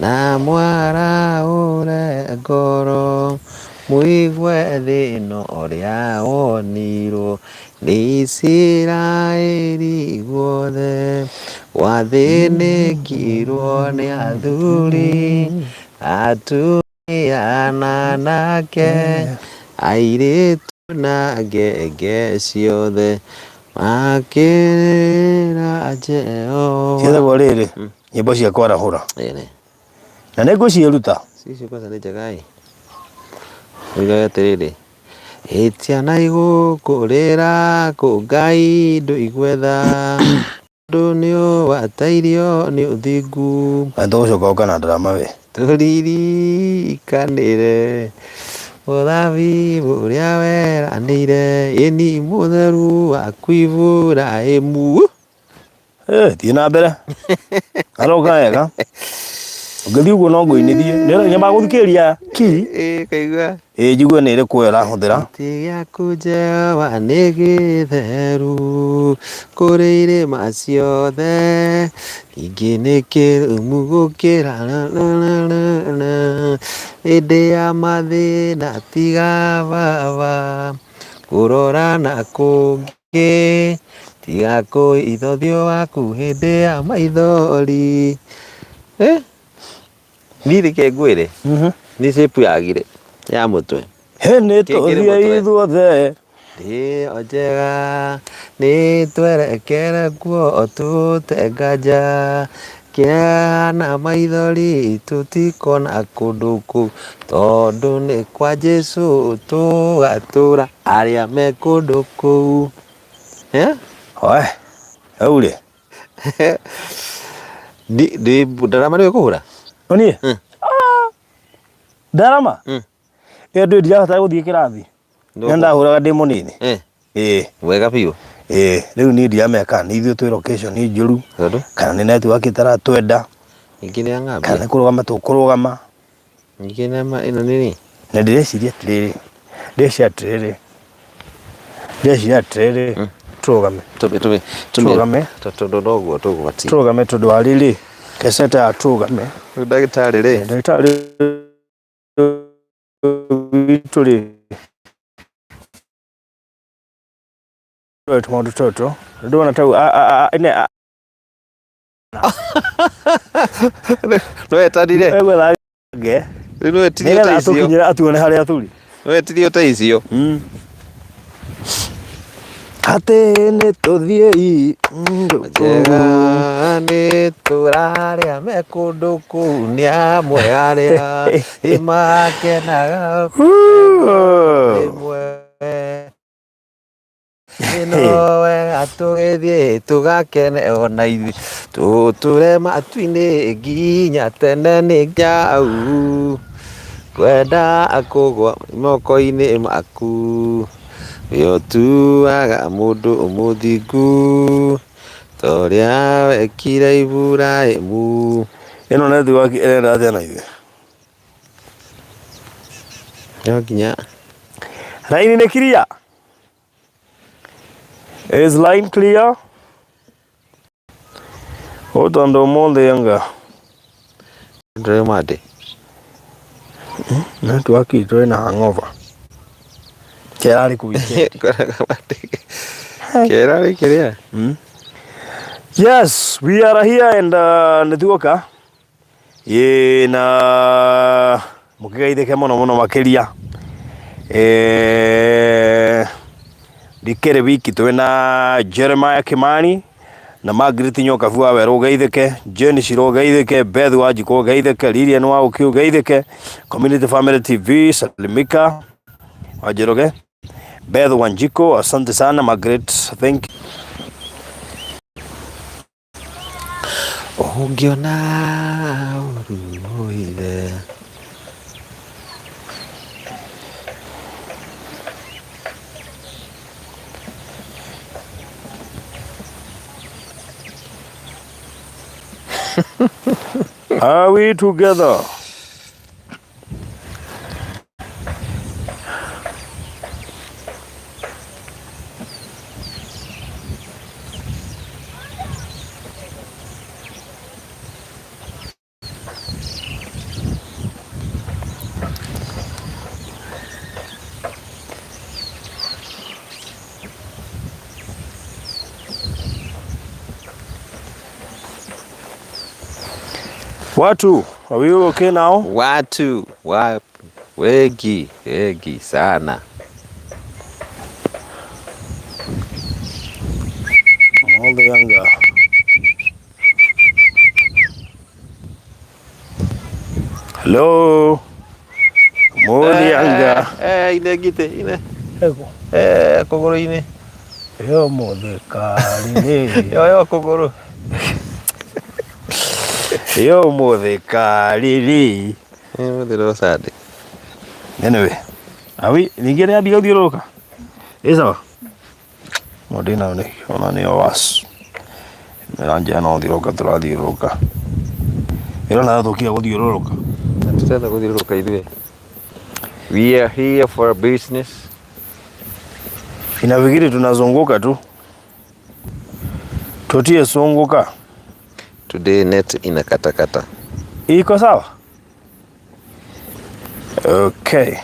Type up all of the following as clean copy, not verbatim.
Na mwaraũre ngoro mũigue thĩna ũrĩa wonirwo nĩ Isiraeli guothe, gwathĩnĩkirwo nĩ athuri, atumia na anake, airĩtu na ngenge ciothe, makĩrĩra Jehova. Ciĩtagwo rĩrĩ nyĩmbo cia kwarahũra. Ĩni. Na nĩ ngũciĩruta. Icio kwanza nĩ njega ĩ. Oigaga atĩrĩrĩ, ĩtia na igũkũrĩra kũ Ngai ndũigwetha tondũ nĩũwatairio nĩ ũthingu. Na tũgũcoka ũka na ndarama we. Tũririkanĩre mũthabibũ ũrĩa weranĩire, ĩni mũtheru waku Iburahĩmu. Eh, thiĩ na mbere. Aroka wega. Ũngĩthiĩ ũguo no ngũinithie. Nyambaga gũthikĩrĩria ki. Ĩ kaigua. Ĩ njigue nĩ ĩrĩkũ ĩyo ũrahũthĩra. Gĩtĩ gĩaku Jehova nĩ gĩtheru kũrĩ irĩma ciothe, ningĩ nĩ kĩrũmu gũkĩra hĩndĩ ya mathĩna tiga baba kũrora na kũngĩ, tiga kũhitha ũthiũ waku hĩndĩ ya maithori. Eh? Niĩ reke ngwĩre nĩ shape yagire ya mũtwe. Hĩ nĩ Kĩngĩrĩ tũthiĩ mũtwe. ithuothe. Ĩyo njega nĩ twerekere kuo tũte nganja kĩeha na maithori tũtikona kũndũ kũu tondũ nĩ kwa Jesũ tũgatũra arĩa me kũndũ kũu. Eh? Oe, hau rĩ. Ndarama nĩwe kũhũra? Niĩ? Ndarama? Ĩyo ndũĩ ndirabatara gũthiĩ kĩrathi. Nĩ ndahũraga ndĩ mũnini. Ĩĩ. Wega biũ. Ĩĩ, rĩu niĩ ndiramenya kana nĩ ithuĩ twĩ location njũru. Tondũ? Kana nĩ network ĩtaratwenda. Ningĩ nĩ ya Kana nĩ kũrũgama tũkũrũgama. Ningĩ nĩ ĩno nĩ rĩ? Na ndĩreciria atĩrĩrĩ, ndĩreciria atĩrĩrĩ, ndĩreciria atĩrĩrĩ, tũrũgame. Tũrũgame. Tondũ noguo tũgwati. Tũrũgame tondũ wa rĩrĩ, keseta ya tũrũgame. Rĩu ndagĩtarĩ rĩ? Ndagĩtarĩ witũ rĩ, tũmaũndũ tũtũ, ndona tau Nĩwetanire. Egwetha nge. Rĩu nĩwetirie Nĩgetha ũteithio. atũkinyĩre atuone harĩa tũrĩ. Nĩwetirie ũteithio. Atĩ nĩ tũthiĩi Njega nĩ tũrarĩa me kũndũ kũu nĩ amwe arĩa makenaga rĩmwe. Ĩno wega tũgĩthiĩ tũgakene ona ithuĩ tũtũre matu-inĩ nginya tene nĩ nginya kwenda kũgwa moko-inĩ maku we ũtuaga mũndũ mũthingu ta ũrĩa wekire Iburahĩmu. Ĩno network ĩrenda atĩa na ithuĩ? No nginya Raini nĩ clear? Is line clear? Ũ tondũ ũmũthĩ anga ndũrĩ mande. Network itũ ĩna hangover. Kĩrarĩ kũ weekend. Kĩrarĩ kĩrĩa? Yes, we are here and nĩ tuoka. Ĩĩ na mũkĩgeithĩke mũno mũno makĩria. Ndikĩrĩ wiki twĩna Jeremiah Kimani na Margaret Nyokabu wa Werũ ũgeithĩke, Jane Shiro ũgeithĩke, Beth Wanjikũ ũgeithĩke, Lilian wa Ũki ũgeithĩke, Community Family TV, Salimika wa Njoroge, Beth Wanjikũ, asante sana Margaret, thank you. Ũngĩona ũru ũithe. Are we together? Watu, are we okay now? Watu wa wengi wengi sana. All the younger. Hello. Murianga. Eh, ine ngite ine Ego. eh kũgũrũ-inĩ Yo muthikari. Yoyo kũgũrũ. Yo muthikari. Nĩ mũthĩ Sunday. Anyway, awi ningĩ nĩ ambia gũthiũrũrũka. Ĩ sawa. Mũndũ nayo nĩ ona nĩyo was. Mĩranja no thiũrũrũka tũrathiũrũrũka. Ĩrona thũkia gũthiũrũrũka. Na tũretha gũthiũrũrũka ithuĩ. We are here for business. Inafikiri tunazunguka tu. Tutie sunguka. Today net inakatakata. Iko sawa? Okay.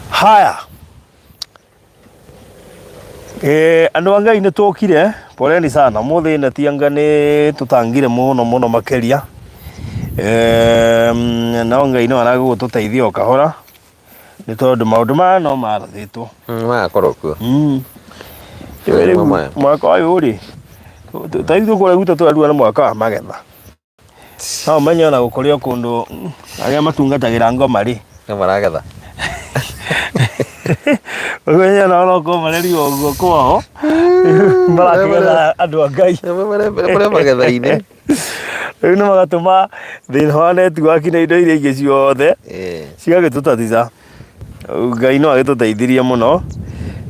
Haya. Andũ a Ngai nĩ tũkire, poleni sana mũthĩ neti anga nĩ tũtangire mũno mũno makĩria. No Ngai no aragũgũtũteithia o kahora nĩ tondũ maũndũ maya no marathĩtwo. Magakorwo kuo. Rĩu Maya. Mwaka ũyũ rĩ, ta ithuĩ kũrĩa gwitũ tũrarua nĩ mwaka wa magetha. No ũmenye ona gũkũrĩ o kũndũ arĩa matungatagĩra ngoma rĩ, Nĩ maragetha. ũmenye ona onokorwo marerigwo ũguo kwao marakĩgetha andũ a Ngai. Marĩ magetha-inĩ. Rĩu nĩ magatũma thĩna wa network na indo iria ingĩ ciothe cigagĩtũtatiza. Ngai no agĩtũteithirie mũno.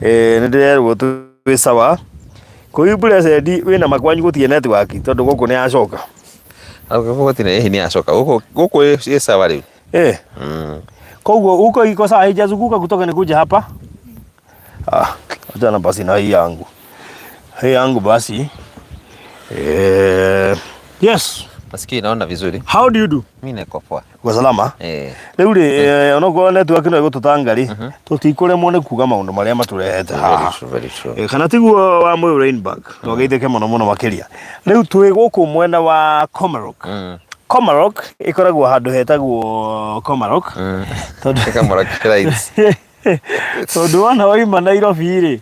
Nĩ ndĩrerwo twĩ sawa. Kũu Blessed wĩna makwanyu gũtirĩ network tondũ gũkũ nĩ yacoka. Gũkũ gũtirĩ ĩhĩ nĩ yacoka. Gũkũ gũkũ ĩ sawa rĩu. Koguo huko iko sawa, haijazunguka kutoka nikuje hapa. Ah, achana basi na hii yangu. Hii yangu basi. Yes. Masikio inaona vizuri. How do you do? Mimi niko poa. Kwa salama? Rĩu rĩ, onokorwo network no ĩgũtũtanga rĩ, tũtikũremwo nĩ kuga maũndũ marĩa matũrehete haha. Very true, very true. Kana tiguo wa Mũyũ Rainbank, twageithĩke mũno mũno makĩria. Rĩu twĩ gũkũ mwena wa Komarok. Komarok ĩkoragwo handũ hetagwo Komarok. Tondũ Komarok Shrines. Tondũ wona wauma Nairobi rĩ,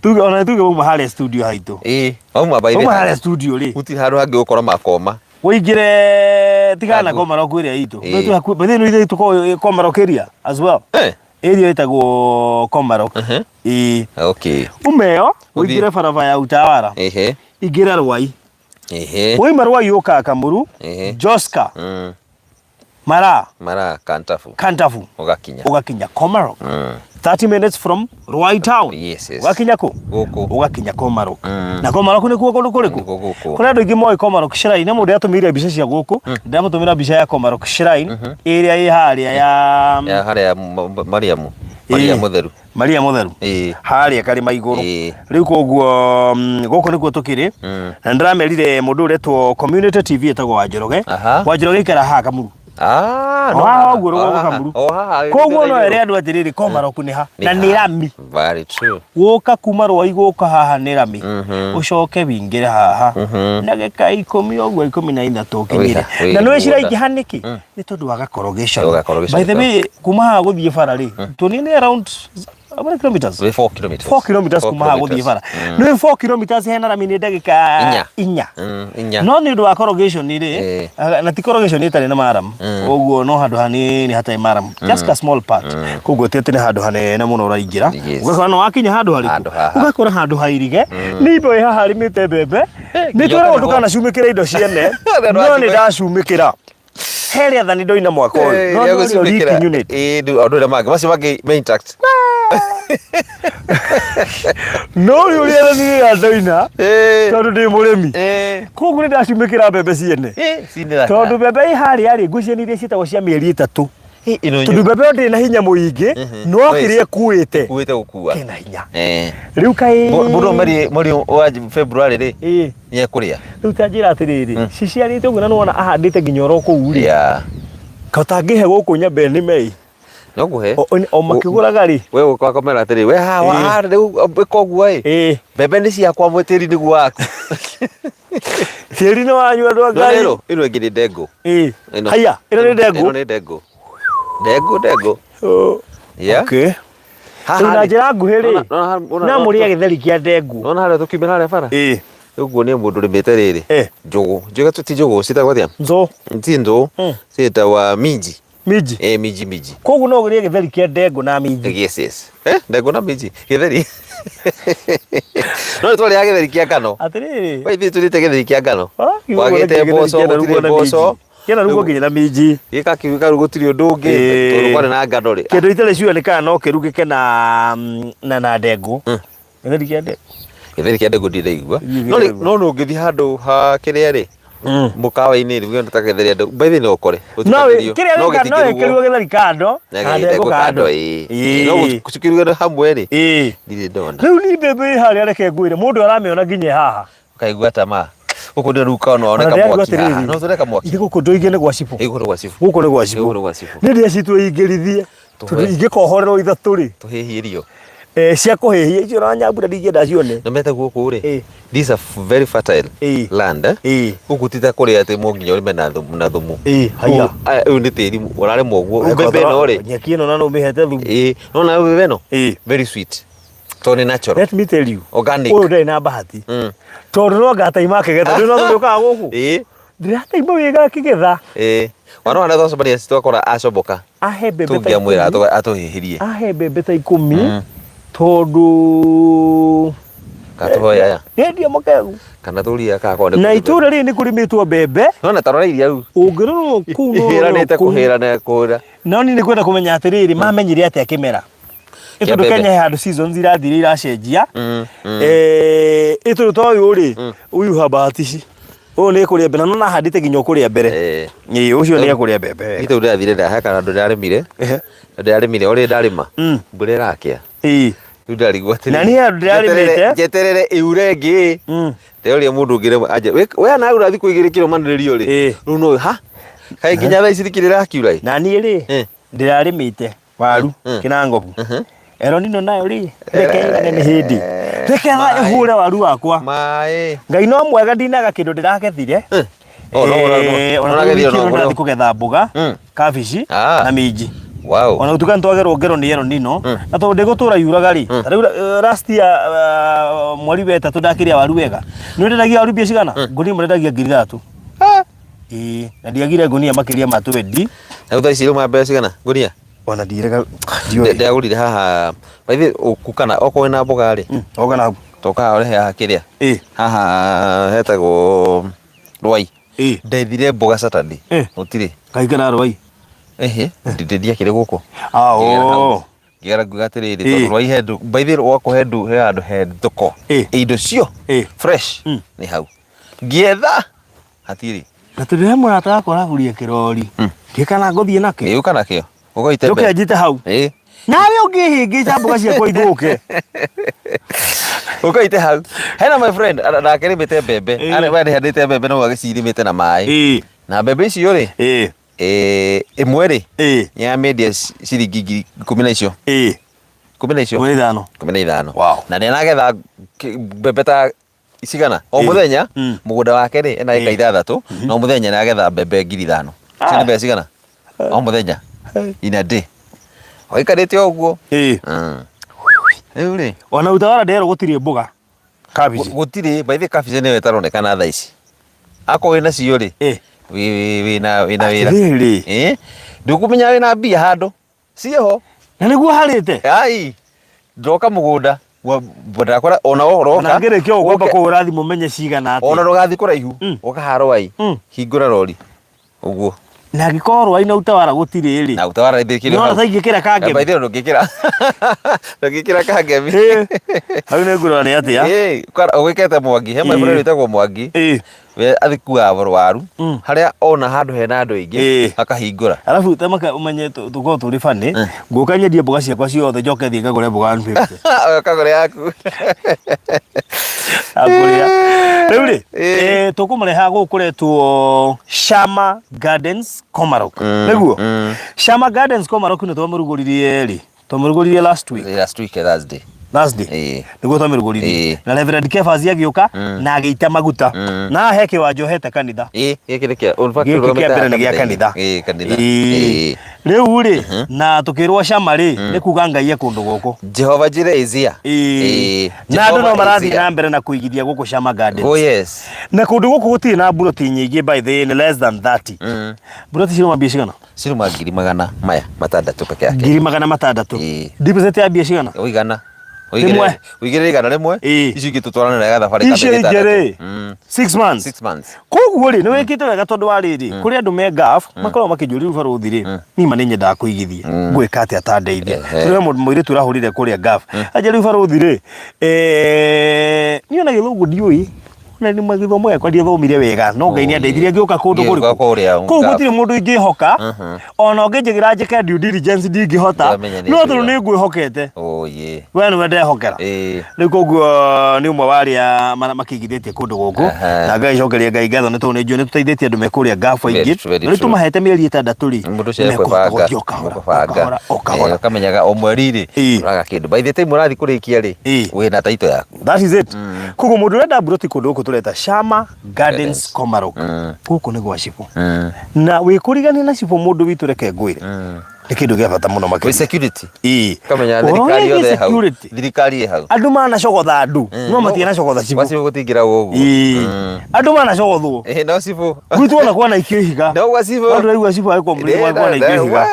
tuge ona tuge wauma harĩa studio haitũ. Wauma by the Wauma harĩa studio rĩ. Gũtirĩ handũ hangĩ gũkora makoma. Wĩingĩre tigana na Komarok ĩrĩa itũ. Ĩĩ. Twĩ hakuhĩ, by the way, nĩ ithuĩ tũkoragwo Komarok area as well. Area ĩtagwo Komarok. Ĩĩ. Okay. Ume ĩyo, Ũthiĩ. ũingĩre barabara ya Utawala. Ingĩra Rwai. Wauma Rwai ũkaga Kamuru, Joska, Mara, Mara Kantafu. Kantafu. Ũgakinya. Ũgakinya Komarok. 30 minutes from Ruai town. Yes, yes. Ũgakinya kũ? Gũkũ. Ũgakinya Komarok. Na Komarok nĩkuo kũndũ kũrĩkũ? Nĩkuo gũkũ. Kũrĩ andũ aingĩ moĩ Komarok Shrine, na mũndũ atũmĩire mbica cia gũkũ, ndamũtũmĩra mbica ya Komarok Shrine ĩrĩa ĩ harĩa ya Ya harĩa Mariamu. Maria Mũtheru. Maria Mũtheru. Harĩa karĩma igũrũ. Rĩu koguo gũkũ nĩkuo tũkĩrĩ. Na nĩndĩramerire mũndũ ũretwo Community TV etagwo Wanjoroge. Wanjoroge aikara haha Kamuru. No O haha haha. ũguo rũgongo Kamuru. O haha. Koguo no ere andũ atĩrĩrĩ Komarok nĩ ha? Na nĩ rami. Very true. Gũka kuma Rwai gũka haha nĩ rami. Ũcoke wĩingĩre haha. Ndagĩka 10 ũguo 13 ũkinyire. Wĩ Na nĩ mũgũnda. ciraingĩha nĩkĩ? Nĩ tondũ wa gakorogation. Wa gakorogation By the way, kuma haha gũthiĩ bara rĩ, tuonie nĩ around how many kilometers? Wĩ 4 kilometers. 4 kilometers 4 kuma haha gũthiĩ bara. kilometers. Nĩ 4 kilometers hena rami nĩ ndagĩka Inya. inya. Inya. No nĩ ũndũ wa corrugation rĩ, na ti corrugation ĩtarĩ na maram. Ũguo no handũ hanini hatarĩ maram. Just a small part. Koguo ti atĩ nĩ handũ hanene mũno ũraingĩra. Ũgakora no wakinya handũ harĩkũ? Handũ haha. Ũgakora handũ hairige. Nĩ indo ĩ haha arĩmĩte mbembe. Nĩ nginya twĩragwo ũkarigwo. ndũkanacumĩkĩre indo ciene. No nĩ ndacumĩkĩra. He rĩathani ndoina mwaka ũyũ. No Rĩa no rĩo gũcumĩkĩra. leaking unit. Rĩu andũ arĩa mangĩ macio mangĩ me intact. No rĩu rĩathani rĩrĩa ndoina tondũ ndĩ mũrĩmi. Koguo nĩ ndacumĩkĩra mbembe ciene. Tondũ mbembe ĩ harĩa rĩ, ngwĩciria nĩ iria ciĩtagwo cia mĩeri 3. Tondũ mbembe ĩyo ndĩrĩ na hinya mũingĩ, no kĩrĩa ĩkuĩte. Ĩkuĩte gũkua. Kĩna hinya. Rĩu kaĩ Mũndũ mweri wa February rĩ, nĩ ekũrĩa. Rĩu ta njĩra atĩrĩrĩ, ciciarĩte ũguo na nĩwona ahandĩte nginya oro kũu rĩ. Ka ũtangĩhe gũkũ nyambe nĩme ĩ. No ngũhe. O makĩgũraga rĩ. We ũka ũkamera atĩrĩ, we haha haha rĩu ĩka ũguo ĩ. Mbembe nĩ ciakwa mwe tĩri nĩguo waku. Tĩri nĩ wanyu andũ a Ngai. Ĩno ĩno ĩngĩ nĩ ndengũ. Ĩno. Haya, ĩno nĩ ndengũ. Ĩno nĩ ndengũ. Ndengũ ndengũ. Yeah. Okay. Rĩu na njĩra nguhĩ rĩ, no mũrĩe gĩtheri kĩa ndengũ. Nona harĩa tũkiumĩra harĩa bara? Ĩĩ. Rĩu nguonie mũndũ ũrĩmĩte rĩrĩ. Njũgũ. Njũgũ ti njũgũ ciĩtagwo atĩa? Nzũ. Ti nzũ. Ciĩtagwo minji. Minji? Eh, minji minji. Koguo no ũrĩe gĩtheri kĩa ndengũ na minji. Yes, yes. Eh, ndengũ na minji. Gĩtheri. No nĩ twarĩaga gĩtheri kĩa ngano. Atĩrĩrĩ. We ithuĩ tũrĩte gĩtheri kĩa ngano. Kwagĩte mboco, gũtirĩ mboco. Kĩarugwo nginya na minji. Gĩkakiuga rĩu gũtirĩ ũndũ ũngĩ tondũ kwarĩ na ngano rĩ. Kĩndũ itarĩ sure nĩ kana no kĩrugĩke na na na ndengũ. Gĩtheri kĩa ndengũ. Gĩtheri kĩa ndengũ ndirĩ ndaigua. No rĩ, no no ũngĩthiĩ handũ ha kĩrĩa rĩ, mũkawa-inĩ rĩ, uge ta gĩtheri kĩa ndengũ, by the way no ũkore. No kĩrĩa no no ĩkĩrwo gĩtheri kando na ndengũ kando ĩĩ. No cikĩrugwo hamwe rĩ, ndirĩ ndona. Rĩu niĩ mbembe ĩ harĩa reke ngwĩre mũndũ aramĩona nginya haha. Ũkaigua tamaa. Gũkũ nĩ rĩu kana Ona oneka ndĩraigua mwaki haha. atĩrĩrĩ, No tũreka mwaki. Ithe gũkũ ndũingĩ nĩ gwa cibũ. Ĩ gũkũ nĩ gwa cibũ. Gũkũ nĩ gwa cibũ. Gũkũ nĩ gwa cibũ. Nĩ ndĩcitue ingĩrithie. Tondũ ingĩkohorerwo ithatũ rĩ. Tũhĩhie irio. Eh, cia kũhĩhia icio na nyambura ndingĩenda cione. Na meta gũkũ rĩ. These are very fertile land. Eh? Gũkũ ti ta kũrĩa atĩ mo nginya ũrĩme na thumu na thumu. Ĩ, haya. Ũyũ nĩ tĩri ũrarĩmwo ũguo. Mbembe ĩno rĩ. Nyeki ĩno na no ũmĩhete thumu. Ĩ, nona mbembe ĩno? Very sweet. Tondũ nĩ natural. Let me tell you. Organic. Ũyũ ndarĩ na bahati. Tondũ no ngataima akĩgetha. Ndũĩ no ũkaga gũkũ? Ĩ. Ndĩrataima wĩga akĩgetha. Ĩ. Wana harĩa twacemania twakora acoboka. Ahe mbembe ta Tũngĩamwĩra ikũmi. atũhĩhĩrie. Ahe mbembe ta ikũmi tondũ Katũhoe aya. Nĩendia mũkegu. Kana tũrie kana Na itũra rĩrĩ nĩ kũrĩmĩtwo mbembe. Nona tarora iria rĩu. Ũngĩrorwo kũu no Ihĩranĩte kũhĩra na kũhĩra. No niĩ nĩ kwenda kũmenya atĩrĩrĩ, mamenyire atĩa kĩmera? Nĩ tondũ Kenya he handũ seasons irathire iracenjia. Eh, ĩ tondũ ta ũyũ rĩ, ũyũ habahatici. Ũyũ nĩ ekũrĩa mbembe na nona ahandĩte nginya ũkũrĩa mbere. Ĩĩ ũcio nĩ ekũrĩa mbembe wega. Itũ ndĩrathire he kana ndĩrarĩmire. Ndĩrarĩmire o rĩrĩ ndarĩma. Mbura ĩrakĩa. Ĩĩ. Rĩu ndarigwo atĩrĩrĩ. Na niĩ handũ ndĩrarĩmĩte. Njeterere ĩure ĩngĩ. Ndĩroria mũndũ ũngĩ rĩmwe anje. We na ura thikũ igĩrĩ kĩrũmanĩrĩrio rĩ. Rĩu no ha? Kaĩ nginya thaa ici rĩkĩrĩ ĩrakiura ĩ? Na niĩ rĩ, ndĩrarĩmĩte waru kĩnangobu. Elonino nayo rĩ, reke ĩgane nĩ hĩndĩ. Reke ĩhũre waru wakwa. Maĩ. Ngai no mwega ndinaga kĩndũ ndĩragethire. Oh, no, no, no. Eh, ona Ũragethire wiki ĩno no, ndĩrathiĩ kũgetha mboga, kabici na minji. Wow. Ona gũtuĩka nĩtwagerwo ngero nĩ El Nino, na tondũ ndĩgũtũra yuraga rĩ, ta rĩu last year mweri wa ĩtatũ ndakĩrĩa waru wega. Nĩ wendagia waru mbia cigana? Ngũnia ĩmwe ndendagia 3,000. Ĩĩ, na ndiagire ngũnia makĩria ma twendi. Na thaa ici irauma mbeca cigana ngũnia? Ona ndirega ndiũĩ. Ndĩragũrire haha by the way ũku kana okorwo wĩna mboga rĩ. Oka na Toka haha ũrehe haha kĩrĩa. Haha hetagwo Rwai. Ndethire mboga Saturday. Gũtirĩ. Kaingana Rwai. Ehe, ndiakĩrĩ gũkũ. Ah, oh. Ngĩgera nguga atĩrĩrĩ tondũ Rwai he ndu by the way gwakwa he ndu he handũ he thoko. Indo cio fresh nĩ hau. Ngĩetha hatirĩ. Na tondũ he mũrata wakwa ũragũrire kĩrori. Ndiũĩ kana ngũthiĩ nakĩo. Ĩ ũka nakĩo. Ũgaite Njũke njite hau. Ĩ. Nawe ũngĩhĩngĩca mboga ciakwa ithũke. Ũkaite hau. Hena my friend nake arĩmĩte mbembe. We nĩhandĩte mbembe no agĩcirĩmĩte na maĩ. Na mbembe icio rĩ. Ĩmwe rĩ. Nĩamĩendia ciringi 10,000 na icio. Ikũmi na icio. 15. 15. Na nĩaragetha mbembe ta cigana o mũthenya mũgũnda wake rĩ ena ĩka ithathatũ na o mũthenya nĩagetha mbembe 5,000. Icio nĩ mbeca cigana o mũthenya in a day waikarĩte o ũguo. Rĩu rĩ ona utawala nderwo gũtirĩ mboga kabici gũtirĩ by the way kabici nĩyo ĩtaronekana thaa ici akorwo wĩna cio rĩ wĩna wĩra Atĩrĩrĩ. Ndũkũmenya wĩna mbia handũ ciĩho na nĩguo harĩte ai ndoka mũgũnda ndakora ona ũroka ona ngĩrĩkia ũguo kũhũra thimũ menye cigana atĩa ona ndũgathiĩ kũraihu ũka haha Rwai hingũra rori ũguo na angĩkorwo Rwai na utawala gũtirĩ rĩ na utawala ithĩ nĩwona ta ingĩkĩra kangemi by the way ndũngĩkĩra ndũngĩkĩra kangemi hau nĩ ngũrora nĩ atĩa ũgĩkete Mwangi he my friend wĩtagwo Mwangi we athikuaga waru harĩa ona handũ hena andũ aingĩ akahingũra Alafu tamaka umenye tũkorwo tũrĩ bani ngũka nyendie mboga ciakwa ciothe njoke thiĩ ngagũre mboga 150 kagũre yaku. Akũrĩa. Rĩu rĩ, Ĩĩ. tũkũmũreha gũkũ kũretwo Shama Gardens Komarok. Nĩguo? Shama Gardens Komarok nĩ twamũrugũririe rĩ? Twamũrugũririe last week. Last week Thursday. Thursday. Ĩĩ. Nĩguo twamĩrugũririe. Ĩĩ. Na Reverend Kefas agĩũka na agĩita maguta. Na he kĩwanja ũhete kanitha. Ĩĩ, gĩkĩ nĩ kĩa in fact Gĩkĩ kĩa tũrũgamĩte mbere nĩ gĩa kanitha-inĩ. kanitha. Ĩĩ, kanitha. Ĩĩ. Ĩĩ. Rĩu rĩ, na tũkĩrwo Shama rĩ, nĩ kuga Ngai e kũndũ gũkũ. Jehova Jireh is here. Ĩĩ. Ĩĩ. Na andũ no Jehovah is marathiĩ here. na mbere na kũigithia gũkũ Shama Gardens. Oh yes. Na kũndũ gũkũ gũtirĩ na mburoti nyingĩ by the way, nĩ less than 30. Mburoti ciruma mbia cigana? Ciruma 600,000 peke yake. 600,000. Ĩĩ. Deposit ya mbia cigana? Ũigana. Rĩmwe. Ũigĩrĩre 100. Ĩĩ. Icio ingĩ tũtwarane na gathabarĩ ka Icio mĩeri ingĩ ĩtandatũ. rĩ, 6 months. 6 months. Koguo rĩ, nĩ wĩkĩte wega tondũ wa rĩrĩ, kũrĩ andũ me Gulf makoragwo makĩnjũria rĩu barũthi rĩ, niĩ ma nĩ nyendaga kũigithia, ngwĩka atĩa ta ndeithia. Ehe. Tondũ he mũndũ mũirĩtu ũrahũrire kũrĩa Gulf, anjĩra rĩu barũthi rĩ, niĩ ona gĩthũngũ ndiũĩ, na nĩ gĩthomo gĩakwa ndiathomire wega, no Ngai nĩ andeithirie ngĩũka kũndũ Ngĩũka kũrĩkũ? kũrĩa Kũu Gulf. gũtirĩ mũndũ ingĩhoka, ona ũngĩnjĩkĩra njĩke due diligence ndingĩhota, Ndĩramenya nĩ no tondũ njũra. nĩ ngwĩhokete, Oh yeah. we nĩwe ndehokera. Ĩĩ. Rĩu koguo nĩ ũmwe wa arĩa makĩigithĩtie kũndũ gũkũ na Ngai cokeria Ngai ngatho nĩ tondũ nĩ njũĩ nĩ tũteithĩtie andũ me kũrĩa ngabu Very aingĩ true, very na rĩu true. tũmahete mĩeri 6 rĩ Mũndũ ũcio nĩmekũhota ekwĩbanga gũthiĩ o kahora o ekwĩbanga. kahora o kahora. Ũkamenyaga o mweri rĩ ũraga kĩndũ by the time ũrathiĩ kũrĩkia rĩ wĩna taito yaku. That is it. Koguo mũndũ ũrenda mburoti kũndũ gũkũ tũreta Shama Gardens Komarok gũkũ nĩ gwa cibũ na wĩkũrigania na cibũ mũndũ witũ reke ngwĩre nĩ kĩndũ gĩa bata mũno Gwĩ makĩria. security. Ĩĩ. Ũkamenya Ũhoro thirikari wĩgiĩ yothe ĩ hau. security. Thirikari ĩ hau. Andũ manacogotha andũ no matinacogotha Gwa cibũ. cibũ gũtingĩragwo ũguo. Ĩĩ. Andũ manacogothwo. Ĩĩ, no cibũ. Gwitũ ona kwanaikio ihiga. No gwa cibũ. Andũ raigua cibũ agĩkomplain kwanaikio ihiga.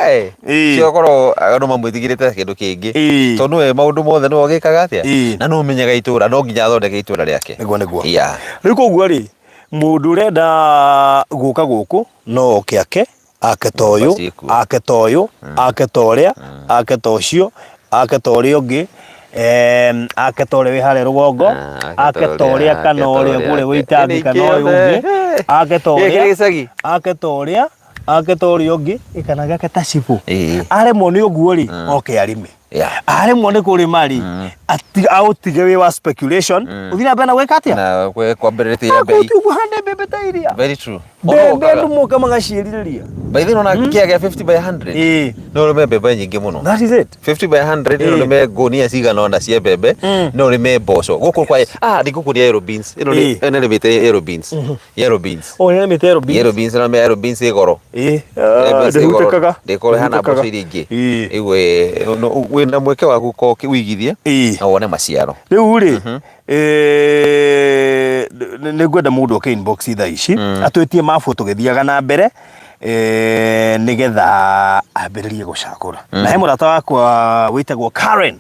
Ĩĩ. Ciokorwo andũ mamwĩtigĩrĩte kĩndũ kĩngĩ. Ĩĩ. Tondũ nĩwe maũndũ mothe nĩwe ũgĩkaga atĩa? Ĩĩ. Na nĩwe ũmenyaga itũra, no nginya athondeke itũra rĩake. Nĩguo nĩguo. Yeah. Rĩu koguo rĩ, mũndũ ũrenda gũka gũkũ no oke ake ake ta ũyũ, Nyũmba ciĩkuo. ake ta ũyũ, ake ta ũrĩa, ake ta ũcio, ake ta ũrĩa ũngĩ, ake ta ũrĩa wĩ harĩa rũgongo, Ah, ake ta ũrĩa kana ake ta ũrĩa ũrĩa, kũrĩa gwĩ ake- itangi Ĩno kana ũyũ ingĩ ũngĩ, ake ta Gĩkĩ ũrĩa, gĩcagi. ake ta ũrĩa, ake ta ũrĩa ũngĩ, ĩ kana gake ta cibũ. Ĩĩ. Aremwo nĩ ũguo rĩ, oke arĩme. Yeah. Aremwo nĩ kũrĩma rĩ, aũtige wĩ wa speculation, ũthiĩ na mbere na gwĩka atĩa? Na kwambĩrĩria bei. Akũti ũguo hande mbembe ta iria. Very true. Mbembe andũ moka magaciĩrirĩria. By the way, ona kĩa gĩa 50 by 100. Ĩĩ. No ũrĩme mbembe nyingĩ mũno. That is it. 50 by 100 no ũrĩme ngũnia cigana ũna cia mbembe, no ũrĩme mboco. Gũkũ kwa ah ndingũkũria yellow beans. Ĩno nĩ Ĩĩ. ĩno nĩrĩmĩte yellow beans. Yellow beans. O nĩ mĩte yellow beans. Yellow beans no yellow beans ĩ goro. Ĩĩ. Yellow beans ĩ goro. Ndĩhutĩkaga. Ndĩkorwo ĩhana mboco Ndĩhutĩkaga. iria ingĩ. Ĩĩ. Ĩguo wĩna mweke wa gũkorwo ũigithie Ĩĩ. na wone maciaro. Rĩu rĩ, nĩ ngwenda mũndũ oke inbox thaa ici atwĩtie mabu tũgĩthiaga na mbere nĩgetha ambĩrĩrie gũcagũra. Na he mũrata wakwa wĩtagwo Karen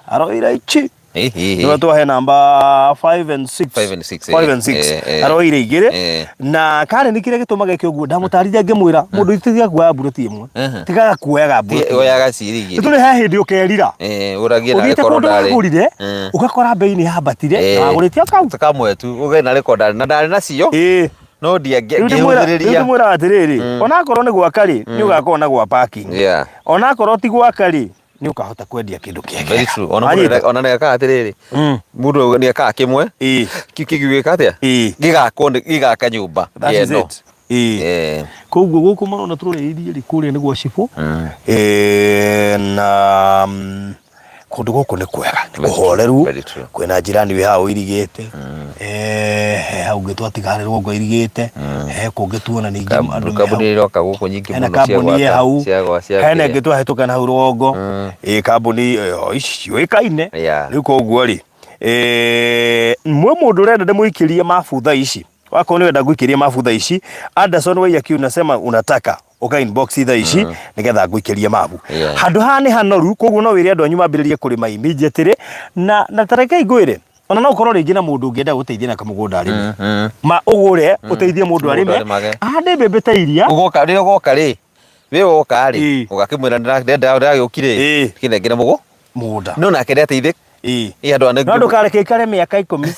aroire ichi nĩwe twahe namba 5 and 6 5 and 6, 5 and 6 aroire igĩrĩ na Karen kĩrĩa gĩtũmaga eke ũguo ndamũtarire ngĩmwĩra mũndũ tiga kuoya mburoti ĩmwe tigaga kuoyaga mburoti Oyaga ciiri igĩrĩ. tondũ he hĩndĩ ũkerira Ũragie narĩ ũthiĩte korwo kũndũ ndarĩ. wagũrire ũgakora mbei nĩ yambatire na wagũrĩte o kau Kamwe tu ũgĩe narĩ korwo ndarĩ na ndarĩ nacio no Rĩu ndingĩhũthĩrĩria. ndĩmwĩraga atĩrĩrĩ onakorwo nĩ gwaka rĩ nĩ ũgakorwo na gwa parking Yeah. onakorwo ti gwaka rĩ nĩ ũkahota kwendia kĩndũ kĩega. Very true. Ona mũndũ ona nĩ ekaga atĩrĩrĩ mũndũ nĩ ekaga kĩmwe kĩu kĩngĩ gĩka atĩa gĩgakwo gĩgaka nyũmba That is ĩno. it. Koguo gũkũ marona tũroreirie rĩ kũrĩa nĩ gwa cibũ na kũndũ gũkũ nĩ kwega nĩ kũhoreru Very true. kwĩna njirani wĩ hau ũirigĩte he hau ũngĩ twatiga harĩ rũgongo irigĩte he kũngĩ tuona ningĩ andũ me hau. Kambuni iroka gũkũ nyingĩ Hena mũno cia kambuni ĩ gwaka hau cia gwa cia hena kĩrĩa. ĩngĩ twahĩtũka na hau rũgongo ĩ kambuni ici ciũĩkaine Yeah. rĩu koguo rĩ mwe mũndũ ũrenda ndĩmũikĩrie mabu thaa ici wakorwo nĩ wenda ngũikĩrie mabu thaa ici Anderson Waiyaki unasema unataka ũka inbox thaa ici nĩgetha ngũikĩrie mabu Yeah. handũ haha nĩ hanoru koguo no wĩre andũ anyu mambĩrĩrie kũrĩma immediately na ta rekei ngwĩre ona no ũkorwo rĩngĩ na mũndũ ũngĩenda gũteithia na kamũgũnda arĩme ma ũgũre ũteithie mũndũ Mũndũ arĩme arĩmage. ahande mbembe ta iria Ũgoka rĩrĩa ũgoka rĩ wĩ woka rĩ ũgakĩmwĩra ndĩrenda ndĩragĩũkire kĩnengere mũgũ mũgũnda no nake nĩateithĩka Ĩĩ. Ĩ andũ No ndũkareke ikare mĩaka 10.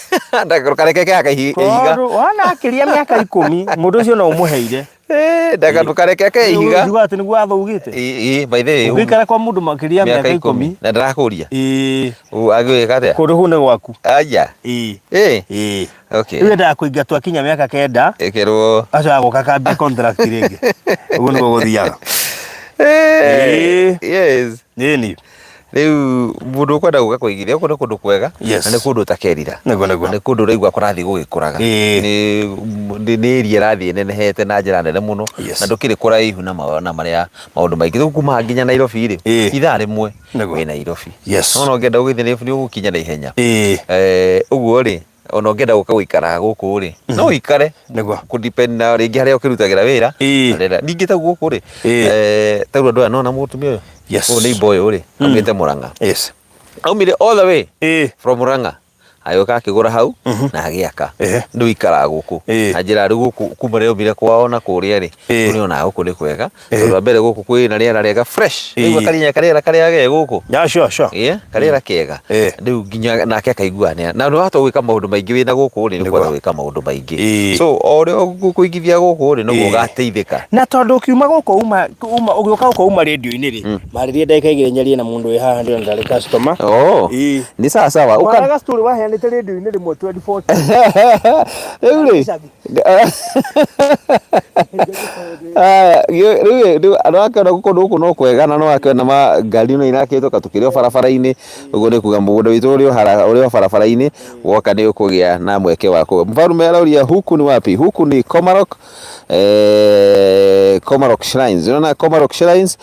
Ndũkareke kaya ihiga. Tondũ wona akĩria mĩaka 10 mũndũ ũcio no ũmũheire. Eh, ndaka ndũkareke ake ihiga. Njuga atĩ nĩguo watho ugĩte. Ĩ, by the way, Ũngĩikara kwa mũndũ makĩria ya mĩaka 10. Na ndarakũria. Ĩĩ. Agĩka atĩa? Kũndũ kũu nĩ gwaku. Aya. Ĩĩ. Ĩ. Ĩĩ. Okay. Rĩu endaga kũingatwo akinya mĩaka 9. Ĩkĩrwo. Acio agoka kambia contract rĩngĩ. Ũguo nĩguo gũthiaga. Ĩĩ. Ĩĩ. Yes. Ĩni. Rĩu mũndũ ũkwenda gũka kũigithia gũkũ nĩ kũndũ kwega Yes. na nĩ kũndũ ũtakerira. Nĩguo, nĩguo. Na nĩ kũndũ ũraigua kũrathiĩ gũgĩkũraga. Ĩĩ. Nĩ area ĩrathiĩ ĩnenehete na njĩra nene mũno Yes. na ndũkĩrĩ kũraihu na marĩa maũndũ maingĩ. Rĩu kuma nginya Nairobi rĩ, Ĩĩ. ithaa rĩmwe Nĩguo. wĩ Nairobi. Yes. No ũngĩenda gũgĩthiĩ Nairobi nĩ ũgũkinya na ihenya. Ĩĩ. Ũguo rĩ, ona ũngĩenda gũka gũikara gũkũ rĩ, no ũikare. Nĩguo. Kũ depend na rĩngĩ harĩa ũkĩrutagĩra wĩra. Ĩĩ. Na rĩrĩa- Ningĩ ta gũkũ rĩ, Ĩĩ. ta rĩu andũ aya nona mũtumia ũyũ. Yes. Ũyũ neighbor ũyũ rĩ, aumĩte Murang'a. Yes. Aumire all the way Ĩĩ. from Murang'a. Agĩũka akĩgũra hau na agĩaka. Ehe. Rĩu ikaraga gũkũ. Ĩĩ. Na njĩra rĩu gũkũ kuma rĩrĩa aumire kwao na kũrĩa rĩ, Ĩĩ. rĩu nĩonaga gũkũ nĩ kwega. Ĩĩ. Tondũ wa mbere gũkũ kwĩna rĩera rĩega fresh. Ĩĩ. Rĩu akarinya karĩera karĩa ge gũkũ. Yeah, sure, sure. Ĩĩ, karĩera kega. Ĩĩ. Rĩu nginya nake akaigua nĩ na nĩ wahota gwĩka maũndũ maingĩ wĩna gũkũ rĩ, nĩ ũkũhota gwĩka maũndũ maingĩ. Ĩĩ. So o ũrĩa ũkũigithia gũkũ rĩ, noguo Ĩĩ. ũgateithĩka. Na tondũ ũkiuma gũkũ uma ũgĩũka gũkũ uma rĩndio-inĩ rĩ, marĩrie ndagĩka 2 nyarie na mũndũ wĩ haha ndĩrona ndarĩ customer. Oh. Ĩĩ. Nĩ sawa sawa. Ũka Waraga story waheanĩte rĩndio-inĩ rĩmwe 2014. Rĩu rĩ, Aya, rĩu rĩu andũ akĩona kũndũ gũkũ no kwega na no akĩona ma ngari no irakĩhĩtũka tũkĩrĩ o barabara-inĩ ũguo nĩ kuga mũgũnda witũ ũrĩ o ũrĩ o barabara-inĩ woka nĩ ũkũgĩa na mweke wa kũ mfalume arauria huku ni wapi? Huku ni Komarok, Komarok Shrines. Unaona Komarok Shrines,